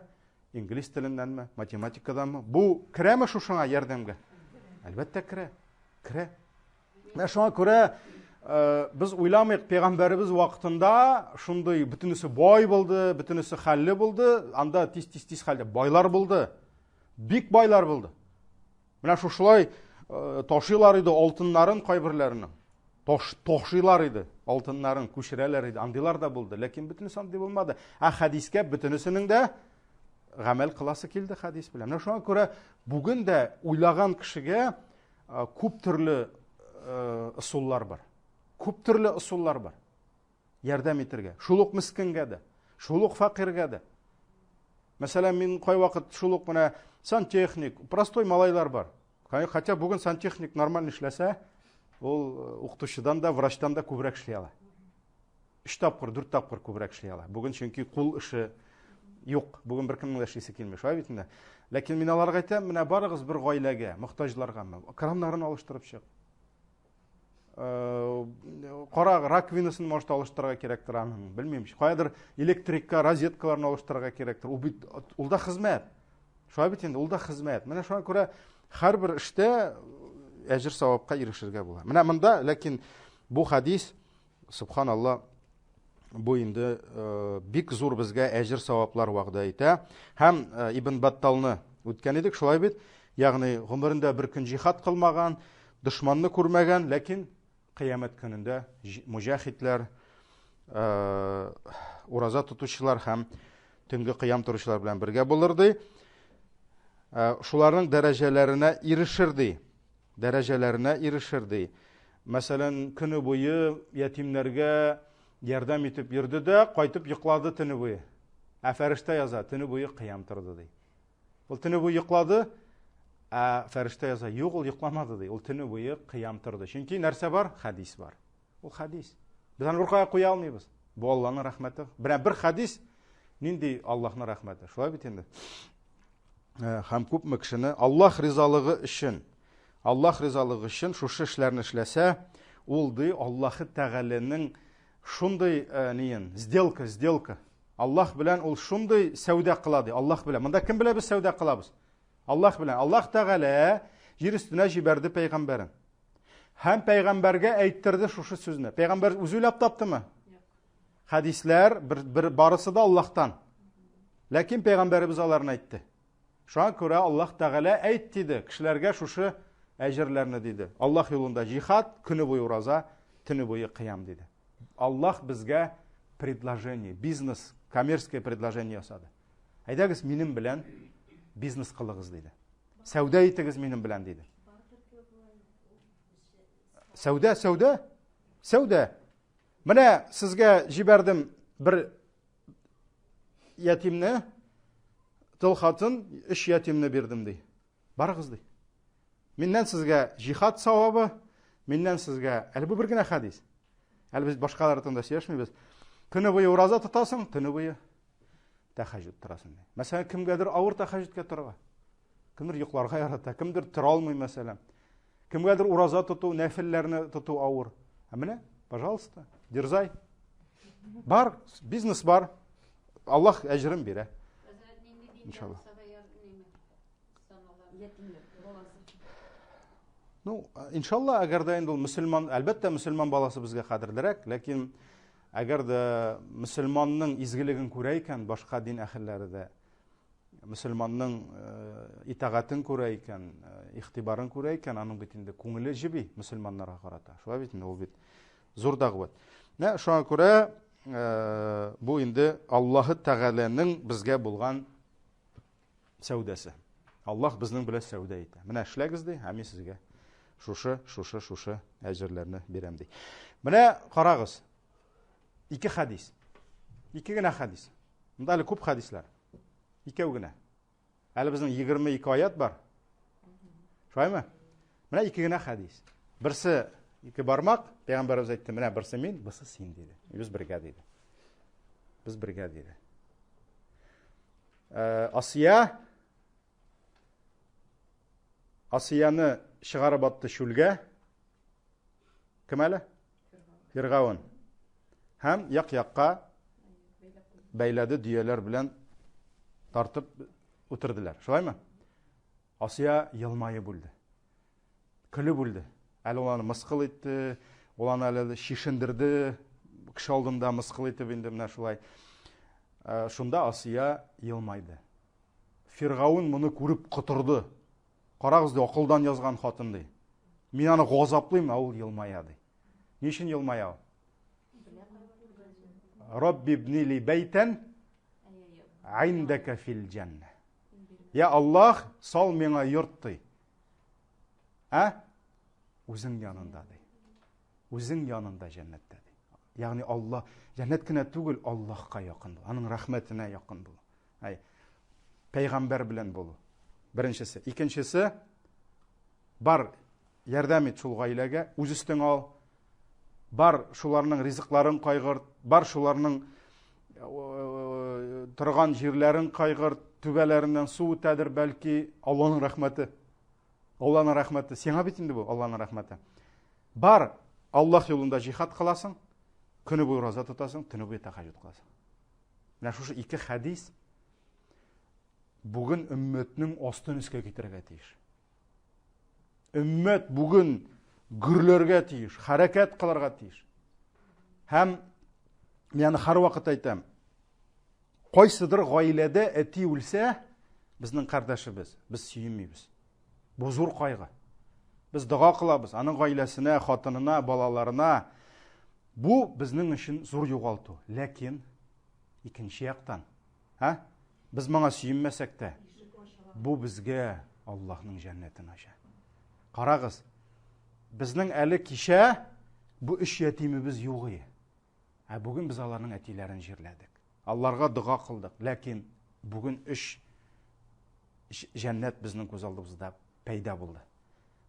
Инглиз теленнәнме, математикаданмы? Бу керәме шушыңа ярдәмгә? Әлбәттә керә. Керә. Менә шуңа күрә э, без уйламыйк, пәйгамбәребез вакытында шундый бөтенесе бай булды, бөтенесе хәлле булды, анда тиз-тиз-тиз хәлдә байлар булды. Бик байлар булды. Менә шушылай э, ташыйлар иде алтыннарын кайберләренең. Таш, ташыйлар иде алтыннарын, күчерәләр иде. Андыйлар да булды, ләкин бөтенесе андый булмады. Ә хәдискә бөтенесенең дә гамәл кыласы килде хәдис белән. Менә шуңа күрә бүген дә уйлаган кешегә э, күп төрле э, ысуллар бар. Күп төрле ысуллар бар. Ярдәм итергә. Шул ук мескенгә дә, шул ук фәкыйрьгә дә. Мәсәлән, мин кайвакыт шул ук менә сантехник, простой малайлар бар. Хотя бүген сантехник нормально эшләсә, ул э, укытучыдан да, врачтан да күбрәк эшли ала. Өч тапкыр, дүрт тапкыр күбрәк эшли ала. Бүген чөнки кул эше юк. Бүген беркемнең дә эшлисе килми, шулай бит инде. Ләкин мин аларга әйтәм, менә барыгыз бер гаиләгә, мохтаҗларга, краннарын алыштырып чык. Э, кара раковинасын может алыштырырга кирәктер аның белмим каядыр электрикка розеткаларны алыштырырга кирәктер ул бит ул да хезмәт шулай бит инде ул да хезмәт менә шуңа күрә һәрбер эштә әҗер савапка ирешергә була менә монда ләкин бу хадис субханалла бу инде э, бик зур безгә әҗер саваплар вәгъдә итә һәм э, ибн батталны үткән идек шулай бит ягъни гомерендә бер көн җихад кылмаган дошманны күрмәгән ләкин кыямәт көнендә муҗахидләр э, ураза тотучылар һәм төнге кыям торучылар белән бергә булыр ди шуларның дәрәҗәләренә ирешер ди дәрәҗәләренә ирешер ди. Мәсәлән, көне буе ятимнәргә ярдәм итеп йөрде дә, кайтып йоклады төне буе. Ә фәрештә яза, төне буе кыям торды ди. Ул төне буе йоклады, ә фәрештә яза, юк, ул йокламады ди. Ул төне буе кыям торды. Чөнки нәрсә бар? Хәдис бар. Ул хәдис. Без аны беркая куя алмыйбыз. Бу Аллаһның рәхмәте. Менә бер хәдис нинди Аллаһның рәхмәте. Шулай бит инде. Э, һәм күпме кешене Аллаһ ризалыгы өчен, Аллаһ ризалыгы өчен шушы эшләрне эшләсә, ул ди Аллаһы Тәгаләнең шундый э, ниен, сделка, сделка. Аллаһ белән ул шундый сәүдә кыла ди, Аллаһ белән. Монда кем белән без сәүдә кылабыз? Аллаһ белән. Аллаһ Тәгалә җир өстенә җибәрде пәйгамбәрен. Һәм пәйгамбәргә әйттерде шушы сүзне. Пәйгамбәр үзе уйлап таптымы? Хәдисләр бер, бер барысы да Аллаһтан. Ләкин пәйгамбәребез аларны әйтте. Шуңа күрә Аллаһ Тәгалә әйт диде, кешеләргә шушы әҗерләрне диде. Аллаһ юлында җихад, көне буе ураза, төне буе кыям диде. Аллаһ безгә предложение, бизнес, коммерческое предложение ясады. Әйдәгез минем белән бизнес кылыгыз диде. Сәүдә итегез минем белән диде. Сәүдә, сәүдә, сәүдә. Менә сезгә җибәрдем бер ятимне, тол хатын, өч ятимне бирдем ди. Барыгыз ди. Миннән сезгә җихад савабы, миннән сезгә, әле бу бер генә хәдис. Әле без башкалар турында сөйләшмибез. Көне буе ураза тотасың, төне буе тәхәҗҗүд торасың ди. Мәсәлән, кемгәдер авыр тәхәҗҗүдкә торырга. Кемдер йокларга ярата, кемдер тора алмый, мәсәлән. Кемгәдер ураза тоту, нәфелләрне тоту авыр. Ә менә, пожалуйста, дерзай. Бар, бизнес бар. Аллаһ әҗерен бирә. Иншалла. Ну, иншалла, әгәр дә инде ул мөселман, әлбәттә, мөселман баласы безгә кадерлерәк, ләкин әгәр дә мөселманның изгелеген күрә икән, башка дин әһелләре дә мөселманның э, итагатен күрә икән, э, игътибарын күрә икән, аның бит инде күңеле җеби мөселманнарга карата. Шулай бит инде ул бит зур дәгъват. Менә шуңа күрә э, бу инде Аллаһы Тәгаләнең безгә булган сәүдәсе. Аллаһ безнең белән сәүдә итә. Менә эшләгез ди, ә мин сезгә шушы, шушы, шушы әҗерләрне бирәм ди. Менә карагыз. Ике хәдис. Ике генә хәдис. Монда әле күп хәдисләр. Икәү генә. Әле безнең 22 аят бар. Шулаймы? Менә ике генә хәдис. Берсе ике бармак, пәйгамбәребез әйтте, менә берсе мин, берсе син диде. Без бергә диде. Без бергә диде. Э, Асия Асияне чыгарып атты чүлгә. Кем әле? Фиргавен. Һәм як-якка бәйләде дөяләр белән тартып үтерделәр. Шулаймы? Асия елмаеп үлде. Көлеп үлде. Әле ул аны мыскыл итте, ул аны әле шишендерде, кеше алдында мыскыл итеп инде менә шулай. Э, шунда Асия елмайды. Фиргаун моны күреп котырды. Карагыз ди, акылдан язган хатын ди. Мин аны газаплыйм, ә ул елмая ди. Ни өчен елмая ул? Рабби ибни ли бәйтән индәкә фил җәннә. Я Аллаһ, сал миңа йорт ди. Ә? Үзең янында ди. Үзең янында җәннәттә ди. Ягъни Аллаһ җәннәт кенә түгел, Аллаһка якын бул, аның рәхмәтенә якын бул. Әй, пәйгамбәр белән булу. Беренчесе. Икенчесе, бар, ярдәм ит шул гаиләгә, үз өстеңә ал. Бар, шуларның ризыкларын кайгырт, бар шуларның э, торган җирләрен кайгырт, түбәләреннән су үтәдер бәлки, Алланың рәхмәте. Алланың рәхмәте. Сиңа бит инде бу Алланың рәхмәте. Бар, Аллаһ юлында җихад кыласың, көне буе ураза тотасың, төне буе тәһәҗҗүд кыласың. Менә шушы ике хәдис бүген өммәтнең астын өскә китерергә тиеш. Өммәт бүген гөрләргә тиеш, хәрәкәт кылырга тиеш. Һәм мин аны һәрвакыт әйтәм. Кайсыдыр гаиләдә әти үлсә, безнең кардәшебез, без сөенмибез. Бу зур кайгы. Без дога кылабыз аның гаиләсенә, хатынына, балаларына. Бу безнең өчен зур югалту. Ләкин икенче яктан, ә? Без моңа сөенмәсәк тә, бу безгә Аллаһның җәннәтен ача. Карагыз, безнең әле кичә бу өч ятимебез юк иде. Ә бүген без аларның әтиләрен җирләдек. Алларга дога кылдык. Ләкин бүген өч җәннәт безнең күз алдыбызда пәйда булды.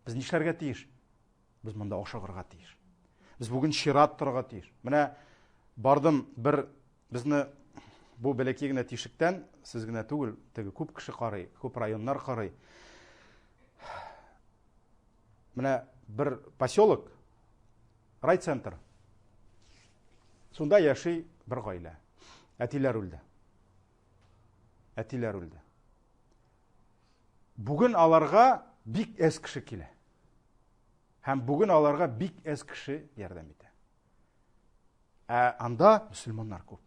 Без нишләргә тиеш? Без монда ашыгырга тиеш. Без бүген чират торырга тиеш. Менә бардым бер безне бу бәләкәй генә тишектән, сез генә түгел, теге күп кеше карый, күп районнар карый. Менә бер поселок, райцентр. Шунда яши бер гаилә. Әтиләр үлде. Әтиләр үлде. Бүген аларга бик әз кеше килә. Һәм бүген аларга бик әз кеше ярдәм итә. Ә анда мөселманнар күп.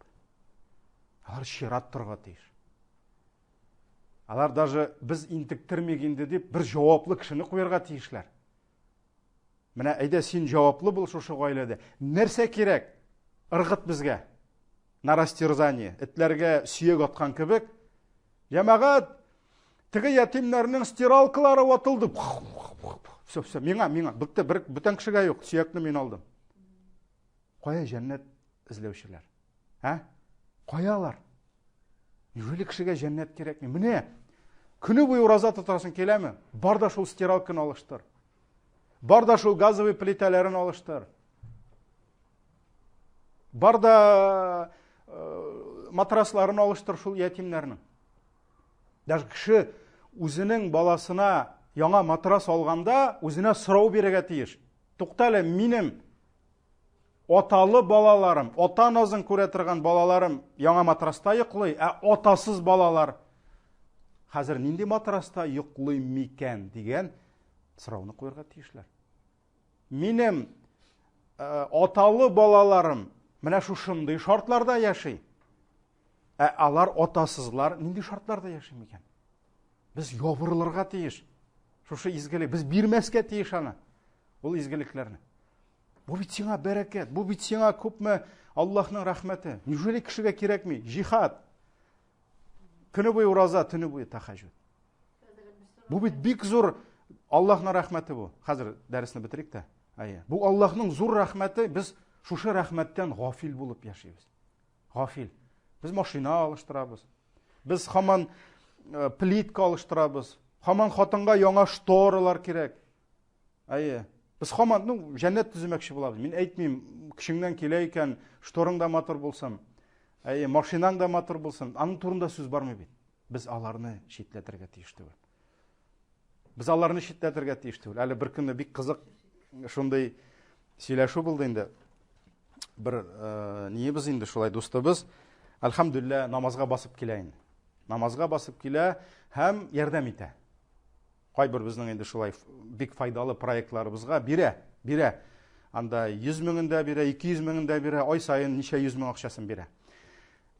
Алар чират торырга тиеш. Алар даже без интектермик инде дип бер җаваплы кешене куярга тиешләр. Менә әйдә син җаваплы бул шушы гаиләдә. Нәрсә кирәк? Ыргыт безгә. На растерзание. Этләргә сөяк аткан кебек. Җәмәгать, теге ятимнәрнең стиралкалары ватылды. Все, все, миңа, миңа. Бетте, бер бүтән кешегә юк. Сөякне мин алдым. Кая җәннәт эзләүчеләр? Ә? Кая алар? Неужели кешегә җәннәт кирәкми? Менә көне буе ураза тотасың киләме? Бар да шул стиралканы алыштыр. Бар да шул газовый плитәләрен алыштыр. Бар да э, матрасларын алыштыр шул ятимнәрнең. Даже кеше үзенең баласына яңа матрас алганда үзенә сорау бирергә тиеш. Тукта әле, минем аталы балаларым, ата назын күрә торган балаларым яңа матраста йоклый, ә атасыз балалар хәзер нинди матраста йоклый микән дигән сорауны куярга тиешләр. Минем э, аталы балаларым менә шушындый шартларда яши. Ә алар атасызлар нинди шартларда яши микән? Без ябырылырга тиеш. Шушы изгелек. Без бирмәскә тиеш аны. Ул изгелекләрне. Бу бит сиңа бәрәкәт, бу бит сиңа күпме Аллаһның рәхмәте. Неужели кешегә кирәкми? Җихад. Көне буе ураза, төне буе тәһәҗҗүд. Бу бит бик зур Аллаһның рәхмәте бу. Хәзер дәресне бетерик тә. Әйе. Бу Аллаһның зур рәхмәте, без шушы рәхмәттән гафил булып яшибез. Гафил. Без машина алыштырабыз. Без хаман э, плитка алыштырабыз. Хаман хатынга яңа шторалар кирәк. Әйе. Без хаман, ну, җәннәт төземәкче булабыз. Мин әйтмим, көчеңнән килә икән, шторың да матур булсын. Әйе, машинаң да матур булсын. Аның турында сүз бармый бит. Без аларны читләтергә тиеш түгел. Без аларны читләтергә тиеш түгел. Әле бер көнне бик кызык шундый сөйләшү булды инде. Бер э, ниебез инде шулай дустыбыз, әлхәмдүлилләһ, намазга басып килә инде. Намазга басып килә һәм ярдәм итә. Кайбер безнең инде шулай бик файдалы проектларыбызга бирә, бирә. Анда 100 меңен дә бирә, 200 меңен дә бирә, ай саен ничә 100 мең акчасын бирә.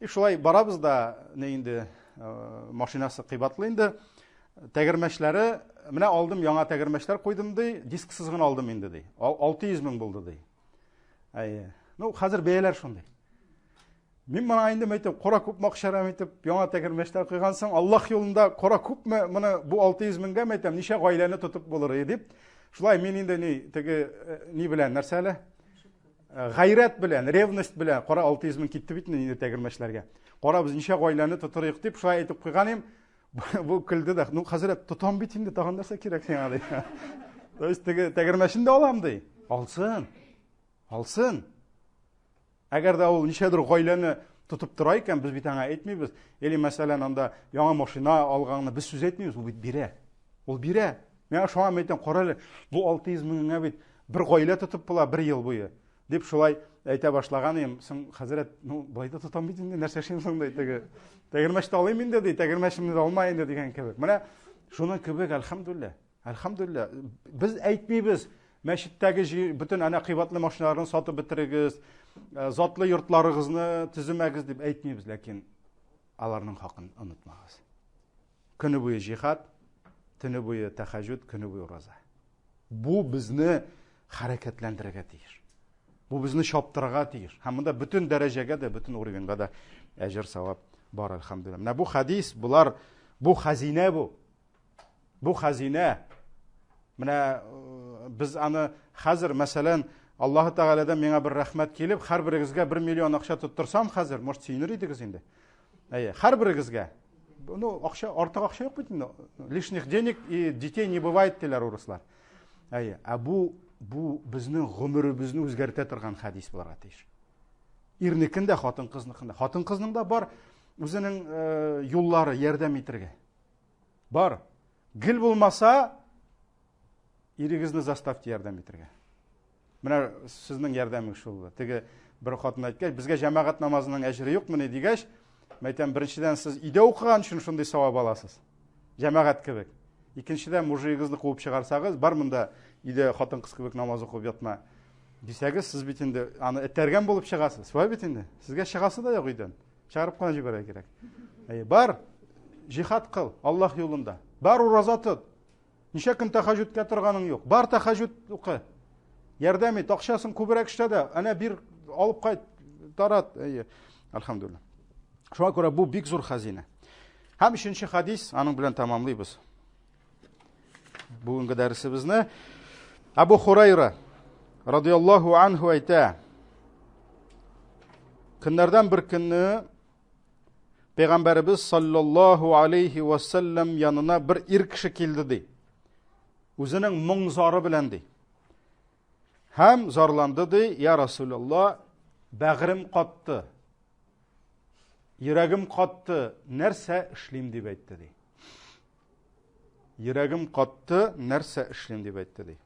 И шулай барабыз да, не инде э, машинасы кыйбатлы инде. Тәгәрмәчләре, менә алдым яңа тәгәрмәчләр куйдым ди, дисксыз гына алдым инде ди. 600 мең булды ди. Әйе. Ну, хәзер бәяләр шундый. Мин моңа инде әйтәм, кара күпме акча әрәм итеп, яңа тәгәрмәчләр куйгансың, Аллаһ юлында кара күпме моны бу 600 меңгә әйтәм, ничә гаиләне тотып булыр иде дип. Шулай мин инде ни теге э, ни белән нәрсә әле? Э, гайрәт белән, ревность белән кара 600 мең китте бит инде тәгәрмәчләргә. Кара без ничә гаиләне тотырыйк дип шулай әйтеп куйган идем. Бу көлде дә. Ну, хәзрәт, тотам бит инде, тагын нәрсә кирәк сиңа ди. То есть теге тәгәрмәчен дә алам ди. Алсын. Алсын. Әгәр дә ул ничәдер гаиләне тотып тора икән, без бит аңа әйтмибез. Или, мәсәлән, анда яңа машина алганны без сүз әйтмибез, ул бит бирә. Ул бирә. Мин шуңа әйтәм, кара әле, бу 600 меңгә бит бер гаилә тотып була бер ел буе. Дип шулай әйтә башлаган идем. Соң, хәзрәт, ну, болай да тотам бит инде, нәрсә эшлим соң ди, теге. Тәгәрмәчне алыйм инде ди, тәгәрмәчемне дә алма инде дигән кебек. Менә шуның кебек, әлхәмдүлилләһ. Әлхәмдүлилләһ. Без әйтмибез, мәчеттәге бөтен әнә кыйбатлы машиналарны сатып бетерегез, э, затлы йортларыгызны төземәгез дип әйтмибез, ләкин аларның хакын онытмагыз. Көне буе җихад, төне буе тәхәҗүд, көне буе ураза. Бу безне хәрәкәтләндерергә тиеш. Бу безне чаптырырга тиеш. Һәм монда бөтен дәрәҗәгә дә, бөтен уровеньга да әҗер савап бар, әлхәмдүлилләһ. Менә бу хәдис, болар бу хәзинә бу. Бу хәзинә. Менә э, без аны хәзер, мәсәлән, Аллаһы Тәгаләдән миңа бер рәхмәт килеп, һәрберегезгә 1 миллион акча тоттырсам хәзер, может, сөенер идегез инде. Әйе, һәрберегезгә. Ну, акча, артык акча юк бит инде. Лишних денег и детей не бывает диләр урыслар. Әйе, ә бу бу безнең гомеребезне үзгәртә торган хәдис булырга тиеш. Ирнекен дә, хатын-кызныкын да. Хатын-кызның да бар үзенең э, юллары ярдәм итәргә. Бар. Гел булмаса, ирегезне заставьте ярдәм итәргә. Менә сезнең ярдәмегез шул була. Теге бер хатын әйткәч, безгә җәмәгать намазының әҗере юкмыни дигәч, мәйтәм, беренчедән сез өйдә укыган өчен шундый савап аласыз. Җәмәгать кебек. Икенчедән, мужигыгызны куып чыгарсагыз, бар монда өйдә хатын-кыз кебек намаз укып ятма дисәгез, сез бит инде аны этәргән булып чыгасыз. Шулай бит инде. Сезгә чыгасы да юк өйдән. Чыгарып кына җибәрергә кирәк. Әйе, бар, җихад кыл Аллаһ юлында. Бар ураза тот. Ничә көн тәхәҗүдкә торганың юк. Бар тәхәҗүд укы. Ярдәм ит, акчасын күбрәк эшлә дә, әнә бир, алып кайт, тарат. Әйе. Әлхәмдүлилләһ. Шуңа күрә бу бик зур хәзинә. Һәм өченче хадис, аның белән тәмамлыйбыз. Бүгенге дәресебезне Абу Хурайра радиаллаһу анху әйтә. Көннәрдән бер көнне Пәйгамбәребез саллаллаһу алейхи ва саллям янына бер ир кеше килде ди. Үзенең моң зары белән ди. Һәм зарланды ди, я Расулалла, бәгърем катты. Йөрәгем катты, нәрсә эшлим дип әйтте ди. Йөрәгем катты, нәрсә эшлим дип әйтте ди.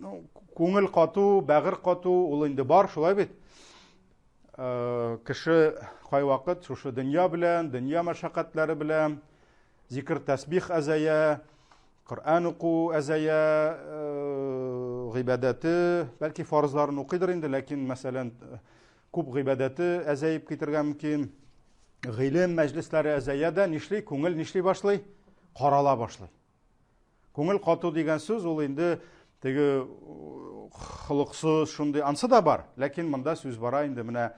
Ну, күңел кату, бәгырь кату, ул инде бар, шулай бит. Э, кеше кайвакыт шушы дөнья белән, дөнья мәшәкатьләре белән, зикр тәсбих әзәя, Коръән уку әзәя, э, гыйбадәте, бәлки фарызларын укыйдыр инде, ләкин, мәсәлән, күп гыйбадәте әзәеп китергә мөмкин. Гыйлем мәҗлесләре әзәя дә нишли? Күңел нишли башлый? Карала башлый. Күңел кату дигән сүз ул инде теге холыксыз шундый ансы да бар, ләкин монда сүз бара инде менә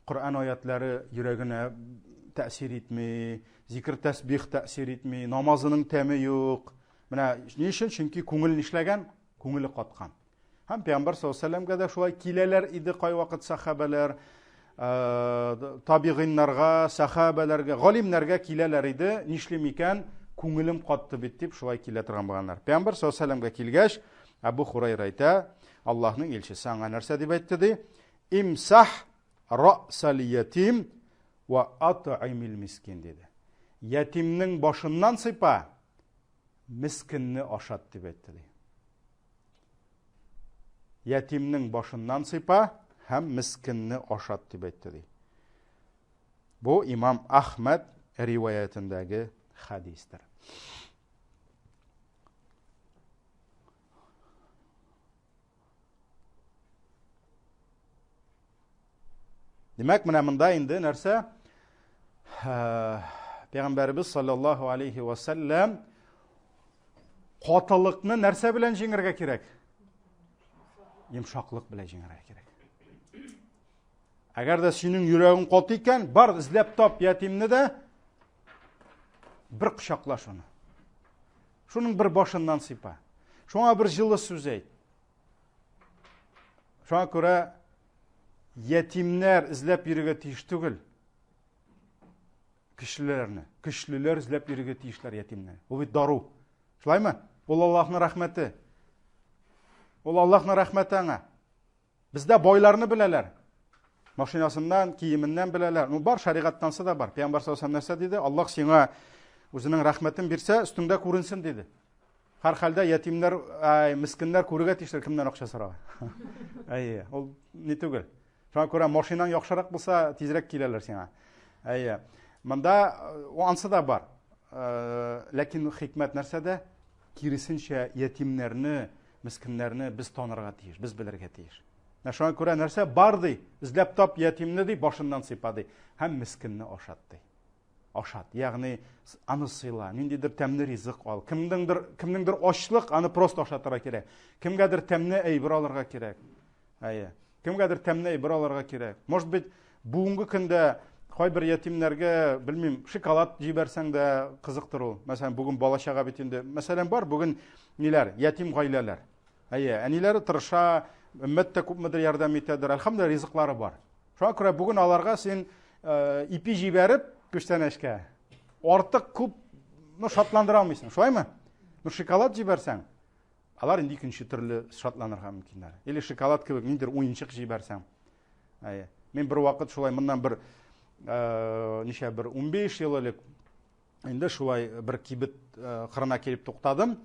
Коръән аятлары йөрәгенә тәэсир итми, зикр тәсбих тәэсир итми, намазының тәме юк. Менә ни өчен? Чөнки күңел нишләгән? Күңеле каткан. Һәм Пәйгамбәр саллаллаһу алейһи вәсәлләмгә дә шулай киләләр иде кайвакыт сәхабәләр, э, табигыйннарга, сәхабәләргә, галимнәргә киләләр иде. Нишлим икән? Күңелем катты бит дип шулай килә торган булганнар. Пәйгамбәр саллаллаһу алейһи вәсәлләмгә килгәч, Әбу Хурайра әйтә, Аллаһның илчесе аңа нәрсә дип әйтте ди? Имсах рa'сал ятим ва ат'имил мискин диде. Ятимнең башыннан сыйпа, мескенне ашат дип әйтте ди. Ятимнең башыннан сыйпа һәм мескенне ашат дип әйтте ди. Бу имам Ахмәд риваятендәге хәдистер. Димәк, менә монда инде нәрсә? Пәйгамбәребез саллаллаһу алейхи ва саллям катылыкны нәрсә белән җиңәргә кирәк? Йомшаклык белән җиңәргә кирәк. Әгәр дә синең йөрәгең каты икән, бар эзләп тап ятимне дә бер кочакла шуны. Шуның бер башыннан сыйпа. Шуңа бер җылы сүз әйт. Шуңа күрә ятимнәр эзләп йөрергә тиеш түгел. Көчлеләрне, көчлеләр эзләп йөрергә тиешләр ятимнәр. Ул бит дару. Шулаймы? Ул Аллаһның рәхмәте. Ул Аллаһның рәхмәте аңа. Бездә байларны беләләр. Машинасыннан, киеменнән беләләр. Ну бар, шәригатьтансы да бар. Пәйгамбәр саллаллаһу алейһи нәрсә диде? Аллаһ сиңа үзенең рәхмәтен бирсә, өстеңдә күренсен диде. Һәр хәлдә ятимнәр, ай, мискиннәр күрергә тиешләр кемнән акча сорауга. Әйе, ул ни түгел. Шуңа күрә машинаң яхшырак булса, тизрәк киләләр сиңа. Әйе. Монда э, ансы да бар. Э, ләкин хикмәт нәрсәдә? Киресенчә, ятимнәрне, мескеннәрне без танырга тиеш, без белергә тиеш. Менә шуңа күрә нәрсә бар ди, эзләп тап ятимне ди, башыннан сыйпа ди һәм мескенне ашат ди. Ашат, ягъни аны сыйла, ниндидер тәмле ризык ал. Кемнеңдер, кемнеңдер ачлык, аны просто ашатырга кирәк. Кемгәдер тәмле әйбер алырга кирәк. Әйе. Кемгәдер тәмле әйбер алырга кирәк. Может быть, бүгенге көндә кайбер ятимнәргә, белмим, шоколад җибәрсәң дә кызыктыр ул. Мәсәлән, бүген бала-чага бит инде. Мәсәлән, бар бүген ниләр, ятим гаиләләр. Әйе, әниләре тырыша, өммәт тә күпмедер ярдәм итәдер. Әлхәмдүлилләһ, ризыклары бар. Шуңа күрә бүген аларга син э, ипи җибәреп күчтәнәчкә артык күп ну, шатландыра алмыйсың. Шулаймы? Ну, шоколад җибәрсәң, Алар инде икенче төрле шатланырга мөмкиннәр. Или шоколад кебек ниндидер уенчык җибәрсәң. Әйе. Мин бер вакыт шулай моннан бер э, ничә бер 15 ел элек инде шулай бер кибет э, кырына килеп туктадым.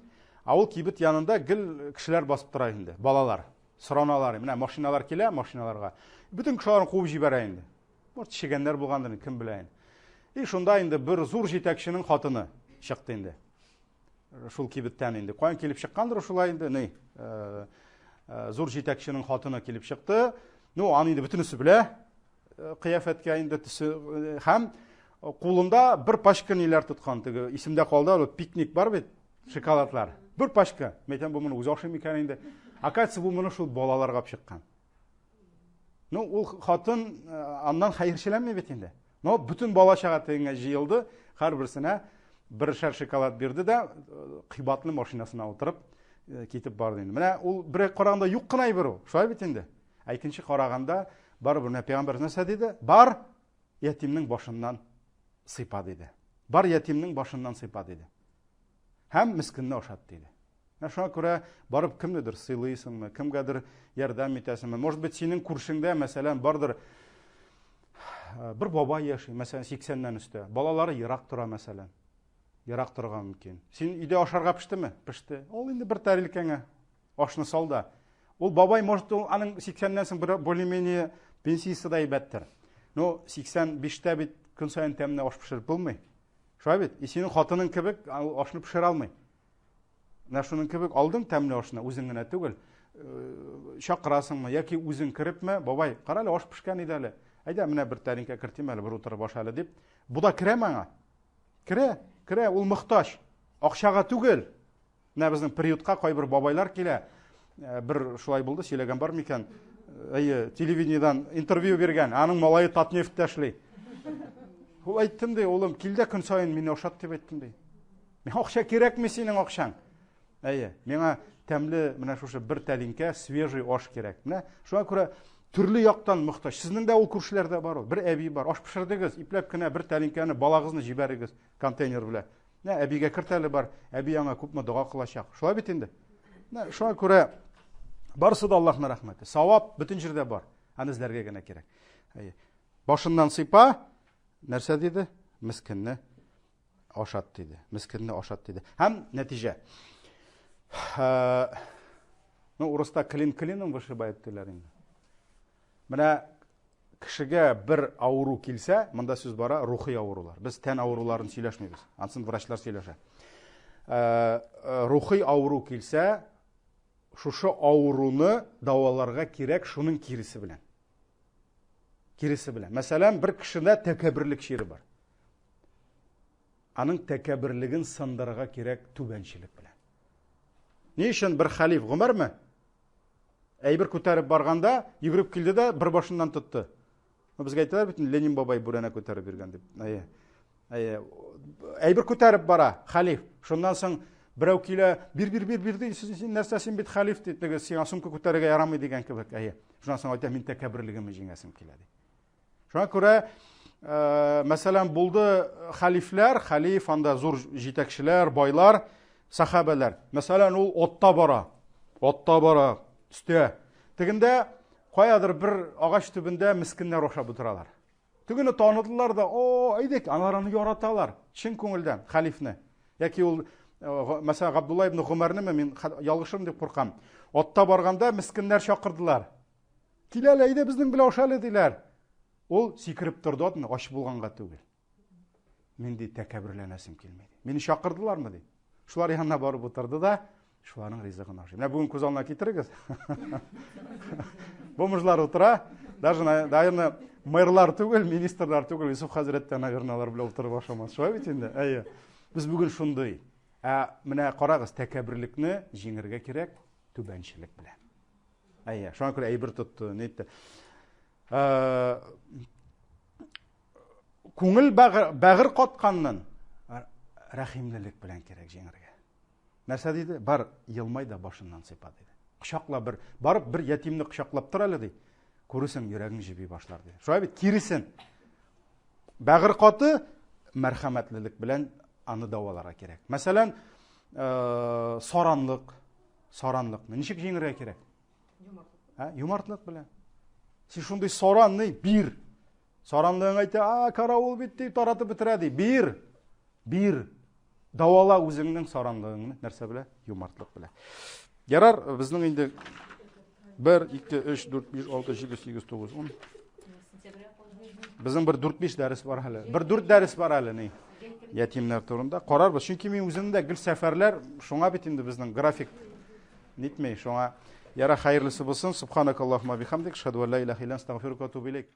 Ә ул кибет янында гел кешеләр басып тора инде, балалар. Сораналар, менә машиналар килә, машиналарга. Бөтен кешеләрне куып җибәрә инде. Может, чегәннәр булгандыр, кем белә инде. И шунда инде бер зур җитәкченең хатыны чыкты инде. Шул кибеттән инде. Каян килеп чыккандыр шулай инде, ни, э, э, зур җитәкченең хатыны килеп чыкты. Ну, аны инде бөтенесе белә, э, кыяфәткә инде төсе һәм кулында бер пачка ниләр тоткан, теге исемдә калды, ул пикник бар бит, шоколадлар. Бер пачка. Мин әйтәм, бу моны үзе ашый микән инде? Оказывается, бу моны шул балаларга алып чыккан. Ну, ул хатын э, аннан хәерчеләнми бит инде. Но бөтен бала чага тегеңә җыелды, һәрберсенә бершәр шоколад бирде дә, э, кыйбатлы машинасына утырып э, китеп барды инде. Менә ул бер караганда юк кына әйбер ул. Шулай бит инде. Ә икенче караганда барыбер менә пәйгамбәр нәрсә диде? Бар ятимнең башыннан сыйпа диде. Бар ятимнең башыннан сыйпа диде. Һәм мескенне ашат диде. Менә шуңа күрә барып кемнедер сыйлыйсыңмы, кемгәдер ярдәм итәсеңме? Может быть, синең күршеңдә, мәсәлән, бардыр э, бер бабай яши, мәсәлән, 80-нән өстә. Балалары ерак тора, мәсәлән. Ерак торырга мөмкин. Син өйдә ашарга пештеме? Пеште. Ул инде бер тәрилкәңә ашны сал да. Ул бабай, может, ул аның 80-нән соң бер более-менее пенсиясе дә әйбәттер. Но 85-тә бит көн саен тәмле аш пешереп булмый. Шулай бит? И синең хатының кебек ашны пешерә алмый. Менә шуның кебек алдың тәмле ашны, үзең генә түгел, э, чакырасыңмы яки үзең керепме, бабай, кара әле аш пешкән иде әле. Әйдә, менә бер тәлинкә кертим әле, бер утырып аша әле дип. Бу да керәме аңа? Керә, керә, ул мохтаҗ. Акчага түгел. Менә безнең приютка кайбер бабайлар килә. Э, бер шулай булды, сөйләгән бар микән? Әйе, телевидениедән интервью биргән, аның малае Татнефтьтә эшли. Ул әйттем ди, улым, кил дә көн саен мине ашат дип әйттем ди. Миңа акча кирәкми синең акчаң. Әйе, миңа тәмле менә шушы бер тәлинкә свежий аш кирәк. Менә шуңа күрә төрле яктан мохтаҗ. Сезнең дә ул күршеләрдә бар ул. Бер әби бар. Аш пешердегез, ипләп кенә бер тәлинкәне балагызны җибәрегез контейнер белән. Менә әбигә керт әле бар. Әби аңа күпме дога кылачак. Шулай бит инде. Менә шуңа күрә барысы да Аллаһның рәхмәте. Савап бөтен җирдә бар. Аны эзләргә генә кирәк. Әйе. Башыннан сыйпа, нәрсә диде? Мескенне ашат диде. Мескенне ашат диде. Һәм нәтиҗә. Ну, урыста клин клином вышибает диләр инде. Менә кешегә бер авыру килсә, монда сүз бара рухи авырулар. Без тән авыруларын сөйләшмибез. Ансын врачлар сөйләшә. Рухи авыру килсә, шушы авыруны дәваларга кирәк шуның киресе белән. Киресе белән. Мәсәлән, бер кешедә тәкәбберлек чире бар. Аның тәкәбберлеген сындырырга кирәк түбәнчелек белән. Ни өчен бер хәлиф Гомәрме? Әйбер күтәреп барганда, йөгереп килде дә бер башыннан тотты. Ну, безгә әйтәләр бит, Ленин бабай бүрәнә күтәреп йөргән дип. Әйе. Әйе. Әйбер күтәреп бара хәлиф. Шуннан соң берәү килә, бир, бир, бир, бир, ди, син нәрсә, син бит хәлиф ди, теге сиңа сумка күтәрергә ярамый дигән кебек. Әйе. Шуннан соң әйтә, мин тәкәбберлегемне җиңәсем килә ди. Шуңа күрә, мәсәлән, булды хәлифләр, хәлиф анда зур җитәкчеләр, байлар, сахабәләр. Мәсәлән, ул отта бара. Отта бара, өстә. Тегендә каядыр бер агач төбендә мескеннәр ашап утыралар. Тегене таныдылар да, о, әйдәк, алар аны яраталар, чын күңелдән, хәлифне. Яки ул, мәсәлән, Габдулла ибн Гомәрнеме, мин ялгышырмын дип куркам. Отта барганда мескеннәр чакырдылар. Кил әле, әйдә безнең белән аша әле, диләр. Ул сикереп торды атны, ач булганга түгел. Мин ди тәкәбберләнәсем килми. Мине чакырдылармы ди. Шулар янына барып утырды да, шуларның ризыгын ашый. Менә бүген күз алдына китерегез. Бомжлар утыра, даже, наверное, мэрлар түгел, министрлар түгел, Юсуф хәзрәт тә, наверное, алар белән утырып ашамас. Шулай бит инде? Әйе. Без бүген шундый. Ә менә карагыз, тәкәбберлекне җиңергә кирәк түбәнчелек белән. Әйе, шуңа күрә әйбер тотты, ни итте. Күңел бәгыр катканнан рәхимлелек белән кирәк җиңергә. Нәрсә диде? Бар, елмай да башыннан сыйпа диде. Кочакла бер, барып бер ятимне кочаклап тор әле ди. Күрерсең, йөрәгең җеби башлар ди. Шулай бит, киресен. Бәгыр каты мәрхәмәтлелек белән аны дәваларга кирәк. Мәсәлән, саранлык, саранлыкны ничек җиңергә кирәк? Юмартлык. Ә, юмартлык белән. Син шундый саран, ни, бир. Саранлыгың әйтә, а, каравыл бит ди, таратып бетерә ди. Бир. Бир. Давала үзеңнең саранлыгыңны нәрсә белә? Юмартлык белә. Ярар, безнең инде 1, 2, 3, 4, 5, 6, 7, 8, 9, 10. Безнең бер 4-5 дәрес бар әле. Бер 4 дәрес бар әле, ни. Ятимнәр турында карарбыз. Чөнки мин үземдә дә гел сәфәрләр, шуңа бит инде безнең график нитмей, шуңа яра хәерлесе булсын. Субханакаллахума бихамдик, шаду ла илаха илля астагфирука ва атубу илейк.